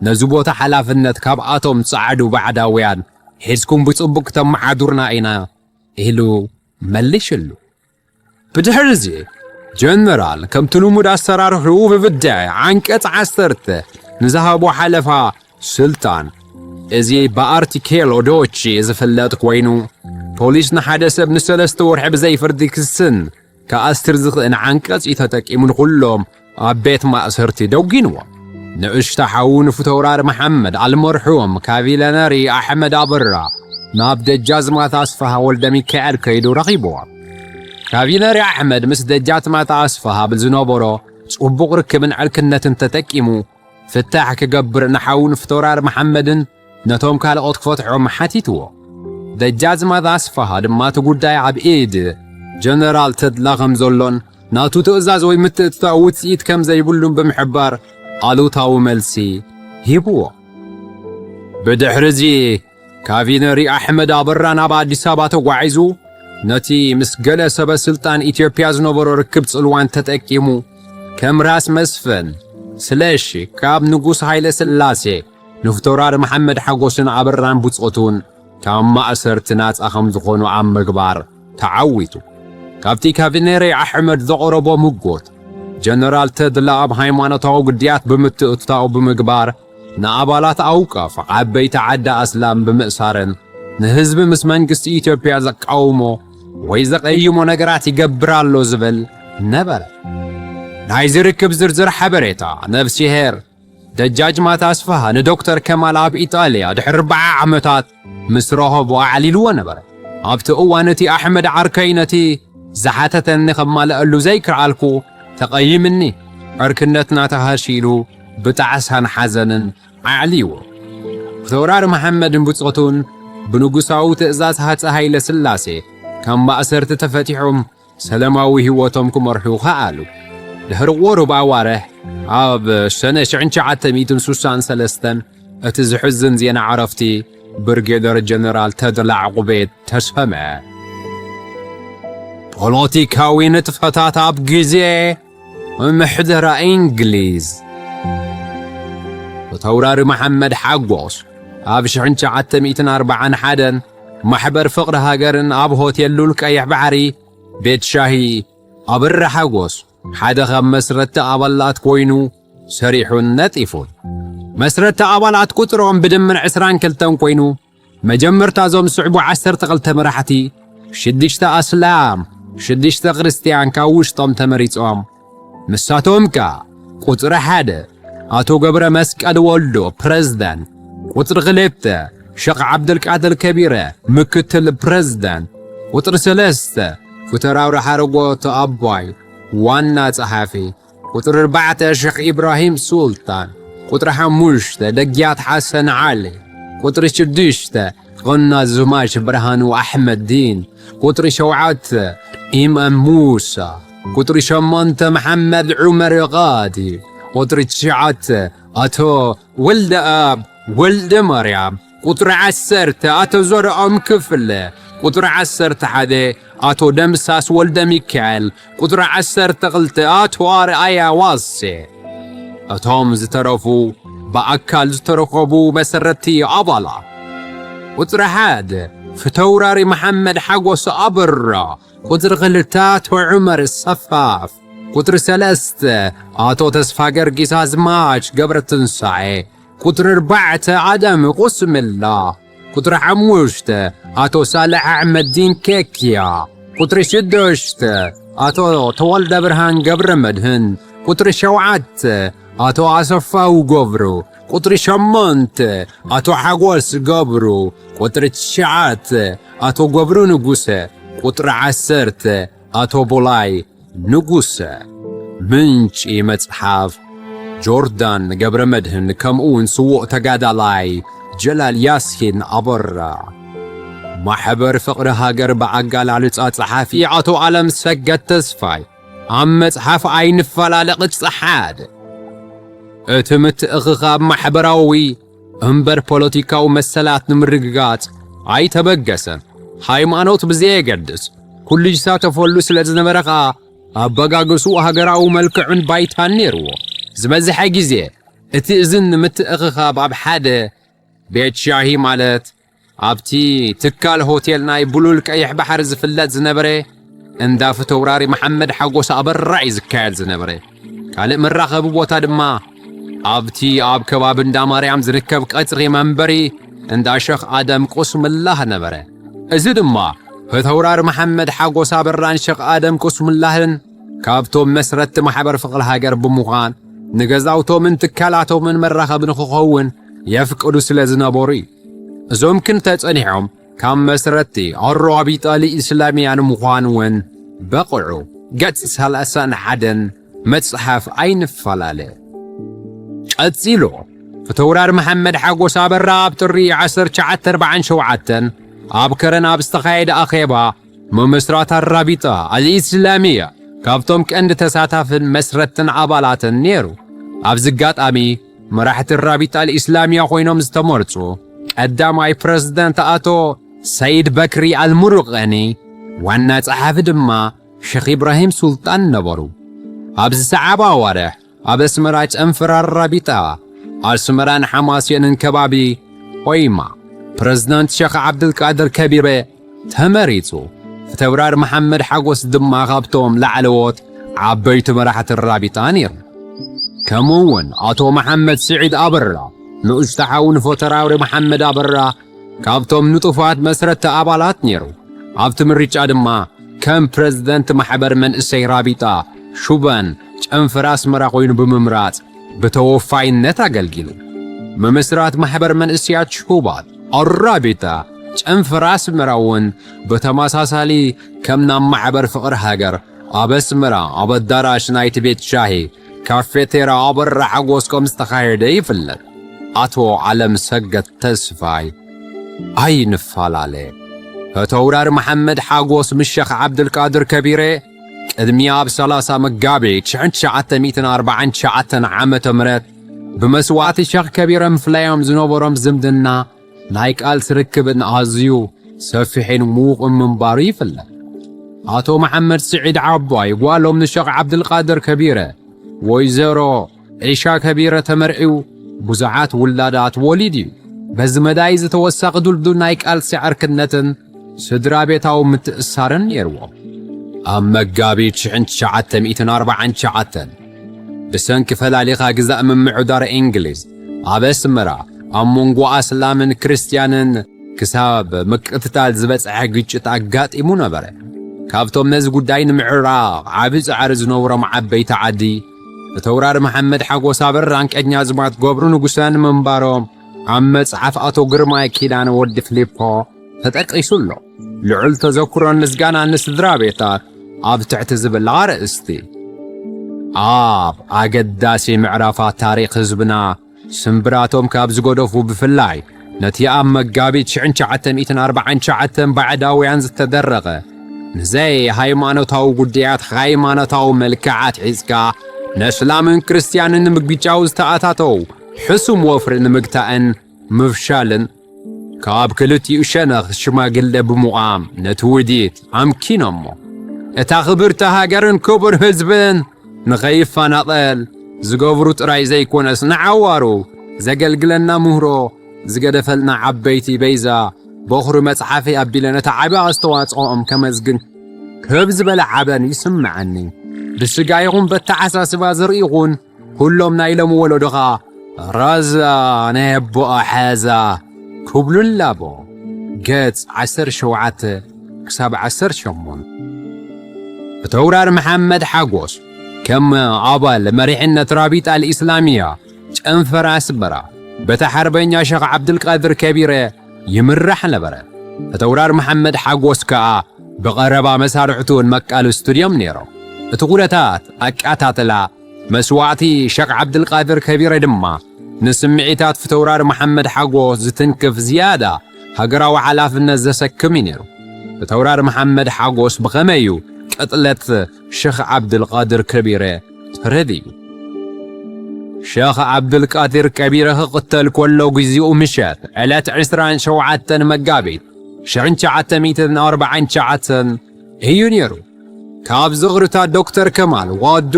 ነዚ ቦታ ሓላፍነት ካብኣቶም ጸዓዱ ባዕዳውያን ሒዝኩም ብጽቡቕ ክተመሓዱርና ኢና ኢሉ መሊሽሉ። ብድሕሪዚ ጀነራል ከምቲ ልሙድ ኣሰራርሕኡ ብብዳይ ዓንቀጽ ዓሰርተ ንዝሃቦ ሓለፋ ስልጣን፣ እዚ ብኣርቲኬሎ ዶቺ ዝፍለጥ ኮይኑ፣ ፖሊስ ንሓደ ሰብ ንሰለስተ ወርሒ ብዘይ ፍርዲ ክስን ክኣስር ዝኽእል ዓንቀጽ እዩ ተጠቂሙ ንኹሎም ኣብ ቤት ማእሰርቲ ደጒንዎም። ንእሽቶ ሓዉ ንፍተውራር መሓመድ ኣልመርሑም ካቪለነሪ ኣሕመድ ኣበራ ናብ ደጃዝማት ኣስፍሃ ወልደ ሚካኤል ከይዱ ረኺብዎ። ካቪለነሪ ኣሕመድ ምስ ደጃዝማት ኣስፍሃ ብዝነበሮ ጽቡቕ ርክብን ዕርክነትን ተጠቂሙ ፍታሕ ክገብር ንሓዉ ንፍተውራር መሓመድን ነቶም ካልኦት ክፈትሖም ሓቲትዎ። ደጃዝማት ኣስፋሃ ድማ እቲ ጉዳይ ኣብ ኢድ ጀነራል ተድላ ከም ዘሎን ናቱ ትእዛዝ ወይ ምትእትታው ውፅኢት ከም ዘይብሉን ብምሕባር ኣሉታዊ መልሲ ሂብዎ። ብድሕሪ እዚ ካቢነሪ ኣሕመድ ኣበራ ናብ ኣዲስ ኣበባ ተጓዒዙ ነቲ ምስ ገለ ሰበ ስልጣን ኢትዮጵያ ዝነበሮ ርክብ ጽልዋን ተጠቂሙ ከም ራስ መስፍን ስለሺ ካብ ንጉስ ሃይለ ስላሴ ንፍቶራር መሓመድ ሓጎስን ኣበራን ብጾቱን ካብ ማእሰርቲ ናጻ ከም ዝኾኑ ኣብ ምግባር ተዓዊቱ። ካብቲ ካቢነሪ ኣሕመድ ዘቕረቦ ምጎት ጀነራል ተድላ ኣብ ሃይማኖታዊ ግድያት ብምትእትታው ብምግባር ንኣባላት ኣውቃፍ ዓበይቲ ዓዲ ኣስላም ብምእሳርን ንህዝቢ ምስ መንግስቲ ኢትዮጵያ ዘቃውሞ ወይ ዘቐይሞ ነገራት ይገብር ኣሎ ዝብል ነበረ። ናይዚ ርክብ ዝርዝር ሓበሬታ ነፍሲሄር ደጃጅማት ኣስፍሃ ንዶክተር ከማል ኣብ ኢጣልያ ድሕሪ ኣርብዓ ዓመታት ምስ ረኸቦ ኣዕሊልዎ ነበረ። ኣብቲ እዋን እቲ ኣሕመድ ዓርከይ ነቲ ዝሓተተኒ ከማልኣሉ ዘይክርኣልኩ ተቐይምኒ ዕርክነትና ተሃሺሉ ብጣዕሳን ሓዘንን ኣዕሊዎ። ፊተውራሪ መሓመድን ብጾቱን ብንጉሳዊ ትእዛዝ ሃፀ ሃይለ ስላሴ ካብ ማእሰርቲ ተፈቲሖም ሰላማዊ ህይወቶም ክመርሑ ከኣሉ። ድሕሪ ቁሩብ ኣዋርሕ ኣብ ሰነ ሽሕን ትሽዓተ ሚእትን ስሳን ሰለስተን እቲ ዝሕዝን ዜና ዕረፍቲ ብርጌደር ጀነራል ተድላ ዕቑቤ ተሰምዐ። ፖለቲካዊ ንጥፈታት ኣብ ግዜ ምሕደራ እንግሊዝ። ፊተውራሪ መሓመድ ሓጎስ ኣብ ሽሕን ትሽዓተ ሚእትን ኣርባዓን ሓደን ማሕበር ፍቕሪ ሃገርን ኣብ ሆቴል ሉል ቀይሕ ባሕሪ ቤት ሻሂ ኣበራ ሓጎስ ሓደ ካብ መስረቲ ኣባላት ኮይኑ ሰሪሑን ነጢፉን። መስረቲ ኣባላት ቁጽሮም ብድምር ዕስራን ክልተን ኮይኑ መጀመርታ እዞም ዝስዕቡ ዓሰርተ ክልተ መራሕቲ ሽዱሽተ ኣስላም ሽዱሽተ ክርስትያን ካብ ውሽጦም ተመሪጾም። ንሳቶም ከኣ ቁጽሪ ሓደ ኣቶ ገብረ መስቀል ወልዶ ፕረዝዳንት፣ ቁጽሪ ክልተ ሸኽ ዓብደልቃድር ከቢረ ምክትል ፕረዝዳንት፣ ቁጽሪ ሰለስተ ፊተውራሪ ሓረጎት ኣባይ ዋና ጸሓፊ፣ ቁጽሪ ኣርባዕተ ሸኽ ኢብራሂም ሱልጣን፣ ቁጽሪ ሓሙሽተ ደግያት ሓሰን ዓሊ፣ ቁጽሪ ሽዱሽተ ቐና ዝማች ብርሃኑ ኣሕመዲን፣ ቁጽሪ ሸውዓተ ኢማም ሙሳ፣ ቁጽሪ ሸሞንተ መሓመድ ዑመር ቓዲ፣ ቁጽሪ ትሽዓተ ኣቶ ወልደኣብ ወልደ ማርያም፣ ቁጽሪ ዓሰርተ ኣቶ ዘርኦም ክፍለ፣ ቁጽሪ ዓሰርተ ሓደ ኣቶ ደምሳስ ወልደ ሚካኤል፣ ቁጽሪ ዓሰርተ ክልተ ኣቶ ኣርኣያ ዋሴ። እቶም ዝተረፉ ብኣካል ዝተረኸቡ መሰረቲ ኣባላት። ቁጽሪ ሓደ ፊተውራሪ መሓመድ ሓጎስ ኣበራ፣ ቁጽሪ ክልተ ኣቶ ዑመር ሰፋፍ፣ ቁጽሪ ሰለስተ ኣቶ ተስፋ ገርጊስ ኣዝማች ገብረ ትንሳኤ፣ ቁጽሪ ኣርባዕተ ኣደም ቁስምላ፣ ቁጽሪ ሓሙሽተ ኣቶ ሳልሕ ኣሕመዲን ኬክያ፣ ቁጽሪ ሽዱሽተ ኣቶ ተወልደ ብርሃን ገብረ መድህን፣ ቁጽሪ ሸውዓተ ኣቶ ኣሰፋው ገብሩ፣ ቁጽሪ ሸሞንተ ኣቶ ሓጎስ ገብሩ፣ ቁጽሪ ትሽዓተ ኣቶ ገብሩ ንጉሰ፣ ቁጽሪ ዓሰርተ ኣቶ ቦላይ ንጉሰ። ምንጪ መጽሓፍ ጆርዳን ገብረ መድህን ከምኡ እውን ስዉእ ተጋዳላይ ጀላል ያሲን ኣበራ። ማሕበር ፍቕሪ ሃገር ብኣገላልጻ ጸሓፊ ኣቶ ኣለም ሰገድ ተስፋይ ኣብ መጽሓፍ ኣይንፈላለ ቅጽ ሓደ። እቲ ምትእኽኻብ ማሕበራዊ እምበር ፖለቲካዊ መሰላት ንምርግጋጽ ኣይተበገሰን። ሃይማኖት ብዘየገድስ ኩሉ ይሳተፈሉ ስለ ዝነበረ ኸኣ ኣበጋግስኡ ሃገራዊ መልክዕን ባይታን ነይርዎ። ዝበዝሐ ግዜ እቲ እዝን ንምትእኽኻብ ኣብ ሓደ ቤት ሻሂ ማለት ኣብቲ ትካል ሆቴል ናይ ብሉል ቀይሕ ባሕሪ ዝፍለጥ ዝነበረ እንዳ ፊተውራሪ መሓመድ ሓጎስ ኣበራ እዩ ዝካየድ ዝነበረ። ካልእ መራኸቢ ቦታ ድማ ኣብቲ ኣብ ከባቢ እንዳ ማርያም ዝርከብ ቀጽሪ መንበሪ እንዳ ሸኽ ኣደም ቁስምላህ ነበረ። እዚ ድማ ፊተውራሪ መሓመድ ሓጎስ ኣበራን ሸኽ ኣደም ቁስምላህን ካብቶም መስረትቲ ማሕበር ፍቕሪ ሃገር ብምዃን ንገዛውቶምን ትካላቶምን መራኸቢ ንኽኸውን የፍቅዱ ስለ ዝነበሩ እዩ። እዞም ክልተ ጸኒሖም ካብ መስረትቲ ኣሮቢጠ ልኢስላምያ ንምዃን እውን በቕዑ። ገጽ ሰላሳን ሓደን መጽሓፍ ኣይንፈላለ። ቀጺሉ፣ ፊተውራሪ መሓመድ ሓጎስ ኣበራ ኣብ ጥሪ ዓሰርተ ትሽዓተ ኣርባዓን ሸውዓተን ኣብ ከረን ኣብ ዝተኻየደ ኣኼባ፣ ምምስራት ኣራቢጣ ኣልኢስላሚያ ካብቶም ቀንዲ ተሳታፍን መስረትን ኣባላትን ነይሩ። ኣብዚ ኣጋጣሚ፣ መራሕቲ ራቢጣ ኣልኢስላሚያ ኮይኖም ዝተመርጹ ቀዳማይ ፕረዚደንት ኣቶ ሰይድ በክሪ ኣልሙሩቀኒ፣ ዋና ጸሓፊ ድማ ሸኽ ኢብራሂም ሱልጣን ነበሩ። ኣብ ዝሰዓባ ኣዋርሕ፣ ኣብ ኣስመራ ጨንፈር ኣራቢጣ ኣስመራን ሓማሴንን ከባቢ ኮይማ፣ ፕረዚደንት ሸኽ ዓብድልቃድር ከቢረ ተመሪጹ። ፊተውራሪ መሓመድ ሓጎስ ድማ ካብቶም ላዕለዎት ዓበይቲ መራሕቲ ራቢጣ ነይሩ። ከምኡ እውን ኣቶ መሓመድ ስዒድ ኣበራ፣ ንኡሽተ ሓው ንፎተራውሪ መሓመድ ኣበራ፣ ካብቶም ንጡፋት መስረቲ ኣባላት ነይሩ። ኣብቲ ምርጫ ድማ ከም ፕረዚደንት ማሕበር መንእሰይ ራቢጣ ሹባን ጨንፈር ኣስመራ ኮይኑ ብምምራጽ ብተወፋይነት ኣገልጊሉ። ምምስራት ማሕበር መንእሰያት ሹባት ኣራቢጣ ጨንፈር ኣስመራ እውን ብተመሳሳሊ ከም ናብ ማሕበር ፍቕሪ ሃገር ኣብ ኣስመራ ኣብ ኣዳራሽ ናይቲ ቤት ሻሂ ካፌቴራ ኣበራ ሓጎስ ከም ዝተኻየደ ይፍለጥ። ኣቶ ዓለም ሰገድ ተስፋይ ኣይንፈላለ። ፊተውራሪ መሓመድ ሓጎስ ምስ ሸኽ ዓብድልቃድር ከቢረ ቅድሚ ኣብ ሰላሳ መጋቢት ሽሕን ትሽዓተ ሚእትን ኣርባዓን ትሽዓተን ዓመተ ምህረት ብመስዋእቲ ሸኽ ከቢረ ምፍላዮም ዝነበሮም ዝምድና ናይ ቃልሲ ርክብን ኣዝዩ ሰፊሕን ምዉቕን ምንባሩ ይፍለጥ። ኣቶ መሓመድ ስዒድ ዓባይ ጓሎም ንሸኽ ዓብድልቃድር ከቢረ፣ ወይዘሮ ዒሻ ከቢረ ተመርዕዩ ብዙሓት ውላዳት ወሊዱ እዩ። በዚ መዳይ ዝተወሰኸ ድልዱል ናይ ቃልሲ ዕርክነትን ስድራ ቤታዊ ምትእሳርን ነይርዎ። ኣብ መጋቢት ሽሕን ትሽዓተ ሚእትን ኣርባዓን ትሽዓተን ብሰንኪ ፈላሊኻ ግዛእ ምምዕዳር እንግሊዝ ኣብ ኣስመራ ኣብ መንጎ ኣስላምን ክርስትያንን ክሳብ ምቅትታል ዝበጽሐ ግጭት ኣጋጢሙ ነበረ። ካብቶም ነዚ ጉዳይ ንምዕራቕ ዓቢ ጻዕሪ ዝነበሮም ዓበይቲ ዓዲ፣ ፊተውራሪ መሓመድ ሓጎስ ኣበራን ቀኛዝማት ገብሩ ንጉሰን ምንባሮም ኣብ መጽሓፍ ኣቶ ግርማይ ኪዳነ ወዲ ፍሊፖ ተጠቂሱ ኣሎ። ልዑል ተዘክሮን ምስጋናን ንስድራ ቤታት ኣብ ትሕቲ ዝብል ኣርእስቲ። ኣብ ኣገዳሲ ምዕራፋት ታሪኽ ህዝብና ስምብራቶም ካብ ዝገደፉ ብፍላይ ነቲ ኣብ መጋቢት ሽሕን ትሽዓተ ሚእትን ኣርባዓን ትሽዓተን ባዕዳውያን ዝተደረቐ ንዘይ ሃይማኖታዊ ጉዳያት ሃይማኖታዊ መልክዓት ሒዝካ ነስላምን ክርስትያንን ንምግጫው ዝተኣታተው ሕሱም ወፍሪ ንምግታእን ምፍሻልን ካብ ክልቲኡ ሸነኽ ሽማግለ ብምቋም ነቲ ውዲት ኣምኪኖሞ። እታ ክብርቲ ሃገርን ክቡር ህዝብን ንኸይፈናቐል ዝገብሩ ጥራይ ዘይኮነስ ንዓዋሩ ዘገልግለና ምህሮ ዝገደፈልና ዓበይቲ በይዛ በኹሪ መጽሓፈይ ኣቢለ ነቲ ዓቢ ኣስተዋጽኦኦም ከመስግን ክብ ዝበለ ሓበን ይስምዓኒ። ብስጋ ይኹን በተሓሳስባ ዝርኢ ይኹን ኩሎም ናይ ሎሚ ወለዶ ኸኣ ራዛ ናይ ኣቦኣ ሓዛ ክብሉ ኣለዎ። ገጽ ዓሰርተ ሸውዓተ ክሳብ ዓሰርተ ሸሞንተ። ፊተውራሪ መሓመድ ሓጎስ ከም ኣባል መሪሕነት ራቢጣ ኣልኢስላሚያ ጨንፈር ኣስመራ በቲ ሓርበኛ ሸኽ ዓብድልቃድር ከቢረ ይምራሕ ነበረ። ፊተውራሪ መሓመድ ሓጎስ ከኣ ብቐረባ መሳርሕቱን መቃልስቱን እዮም ነይሮም። እቲ ኩነታት ኣቀታትላ መስዋእቲ ሸኽ ዓብድልቃድር ከቢረ ድማ ንስምዒታት ፊተውራሪ መሓመድ ሓጎስ ዝትንክፍ ዝያዳ ሃገራዊ ሓላፍነት ዘሰክም እዩ ነይሩ። ፊተውራሪ መሓመድ ሓጎስ ብኸመይ እዩ ቅጥለት ሸኽ ዓብድልቃድር ከቢረ ተረዲኡ? ሸኽ ዓብድልቃድር ከቢረ ክቕተል ከሎ ግዚኡ ምሸት ዕለት ዕስራን ሸውዓተን መጋቢት ሽሕን ትሽዓተ ሚእትን ኣርባዓን ትሽዓተን እዩ ነይሩ። ካብ ዝኽርታት ዶክተር ከማል ዋዱ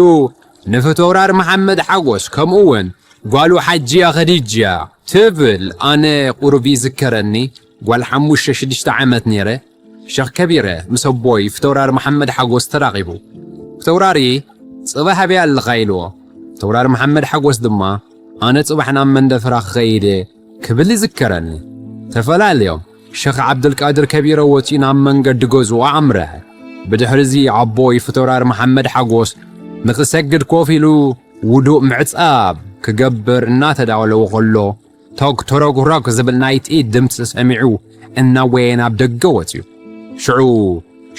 ንፊተውራሪ መሓመድ ሓጎስ ከምኡ እውን ጓሉ ሓጅያ ኸዲጃ ትብል ኣነ ቁሩብ ይዝከረኒ። ጓል ሓሙሽተ ሽዱሽተ ዓመት ነይረ። ሸኽ ከቢረ ምስ ኣቦይ ፊተውራሪ መሓመድ ሓጎስ ተራኺቡ። ፊተውራሪ ጽባሕ ኣበይ ኣለኻ ኢልዎ። ፊተውራሪ መሓመድ ሓጎስ ድማ ኣነ ጽባሕ ናብ መንደፈራ ክኸይድ እየ ክብል ይዝከረኒ። ተፈላለዮም ሸኽ ዓብደልቃድር ከቢረ ወጺኡ ናብ መንገዲ ገዝኡ ኣምርሐ። ብድሕሪ እዚ ኣቦይ ፊተውራሪ መሓመድ ሓጎስ ንኽሰግድ ኮፍ ኢሉ ውዱእ ምዕጻብ ክገብር እናተዳወለወ ከሎ ቶግ ቶሮግ ሮግ ዝብል ናይ ጥይት ድምፂ ሰሚዑ እናወየ ናብ ደገ ወፂኡ። ሽዑ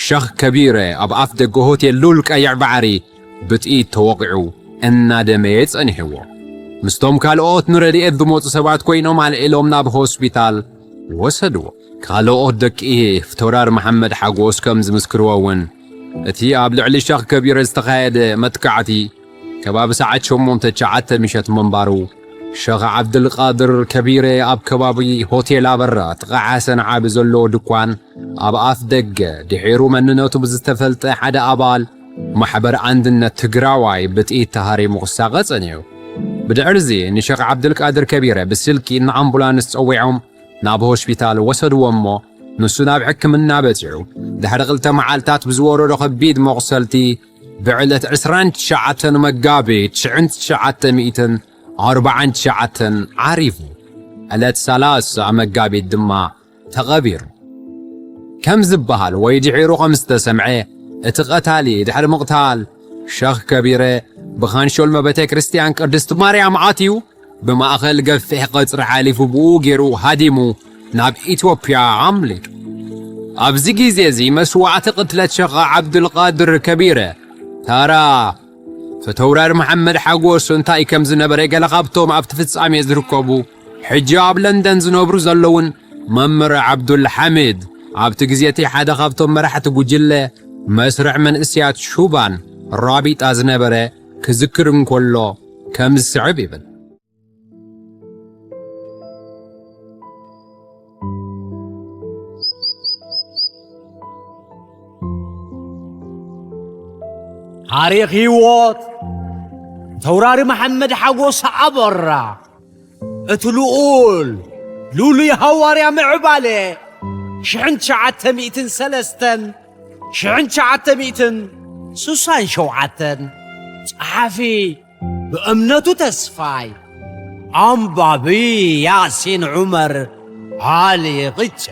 ሸኽ ከቢረ ኣብ ኣፍ ደገ ሆቴል ሉል ቀይሕ ባሕሪ ብጥይት ተወቒዑ እናደመየ ጸኒሕዎ። ምስቶም ካልኦት ንረድኤት ዝመፁ ሰባት ኮይኖም ኣልዒሎም ናብ ሆስፒታል ወሰድዎ። ካልኦት ደቂ ፊተውራሪ መሓመድ ሓጎስ ከም ዝምስክርዎ እውን፣ እቲ ኣብ ልዕሊ ሸኽ ከቢረ ዝተኻየደ መጥቃዕቲ ከባቢ ሰዓት ሸሞንተ ትሽዓተ ምሸት ምንባሩ፣ ሸኽ ዓብድልቃድር ከቢረ ኣብ ከባቢ ሆቴል ኣበራ ጥቓ ሓሰን ዓቢ ዘለዎ ድኳን ኣብ ኣፍ ደገ ድሒሩ መንነቱ ብዝተፈልጠ ሓደ ኣባል ማሕበር ኣንድነት ትግራዋይ ብጥይት ተሃሪሙ ክሳቐ ጸኒሑ። ብድሕርዚ ንሸኽ ዓብድልቃድር ከቢረ ብስልኪ ንኣምቡላንስ ጸዊዖም ናብ ሆስፒታል ወሰድዎ እሞ፣ ንሱ ናብ ሕክምና በጺሑ ድሕሪ ክልተ መዓልታት ብዝወረዶ ከቢድ መቑሰልቲ ብዕለት ዕስራን ትሽዓተን መጋቢት ትሽዓን ትሽዓተ ሚእትን ኣርባዓን ትሽዓተን ዓሪፉ። ዕለት ሰላሳ መጋቢት ድማ ተቐቢሩ። ከም ዝበሃል ወይ ድሒሩ ከም ዝተሰምዐ፣ እቲ ቀታሊ ድሕሪ ምቕታል ሸኽ ከቢረ ብኻንሾልመ ቤተ ክርስቲያን ቅድስቲ ማርያም ኣትዩ፣ ብማእኸል ገፊሕ ቀጽሪ ሓሊፉ ብኡ ገይሩ ሃዲሙ ናብ ኢትዮጵያ ኣምሊጡ። ኣብዚ ግዜ እዚ መስዋዕቲ ቅትለት ሸኽ ዓብዱልቃድር ከቢረ ታራ ፊተውራሪ መሓመድ ሓጎስ እንታይ ከም ዝነበረ ገለ ካብቶም ኣብቲ ፍጻሜ ዝርከቡ ሕጂ ኣብ ለንደን ዝነብሩ ዘለውን መምህር ዓብዱል ሓሚድ ኣብቲ ግዜ እቲ ሓደ ካብቶም መራሕቲ ጉጅለ መስርዕ መንእስያት ሹባን ራቢጣ ዝነበረ ክዝክር እንከሎ ከም ዝስዕብ ይብል። ታሪኽ ህይወት ተውራሪ መሓመድ ሓጎስ ኣበራ፣ እቲ ልኡል ልሉይ ሃዋርያ ምዕባለ ሽሕን ትሽዓተ ሚእትን ሰለስተን ሽሕን ትሽዓተ ሚእትን ስሳን ሸውዓተን፣ ጸሓፊ ብእምነቱ ተስፋይ፣ ኣንባቢ ያሲን ዑመር ዓሊ ቕጫ።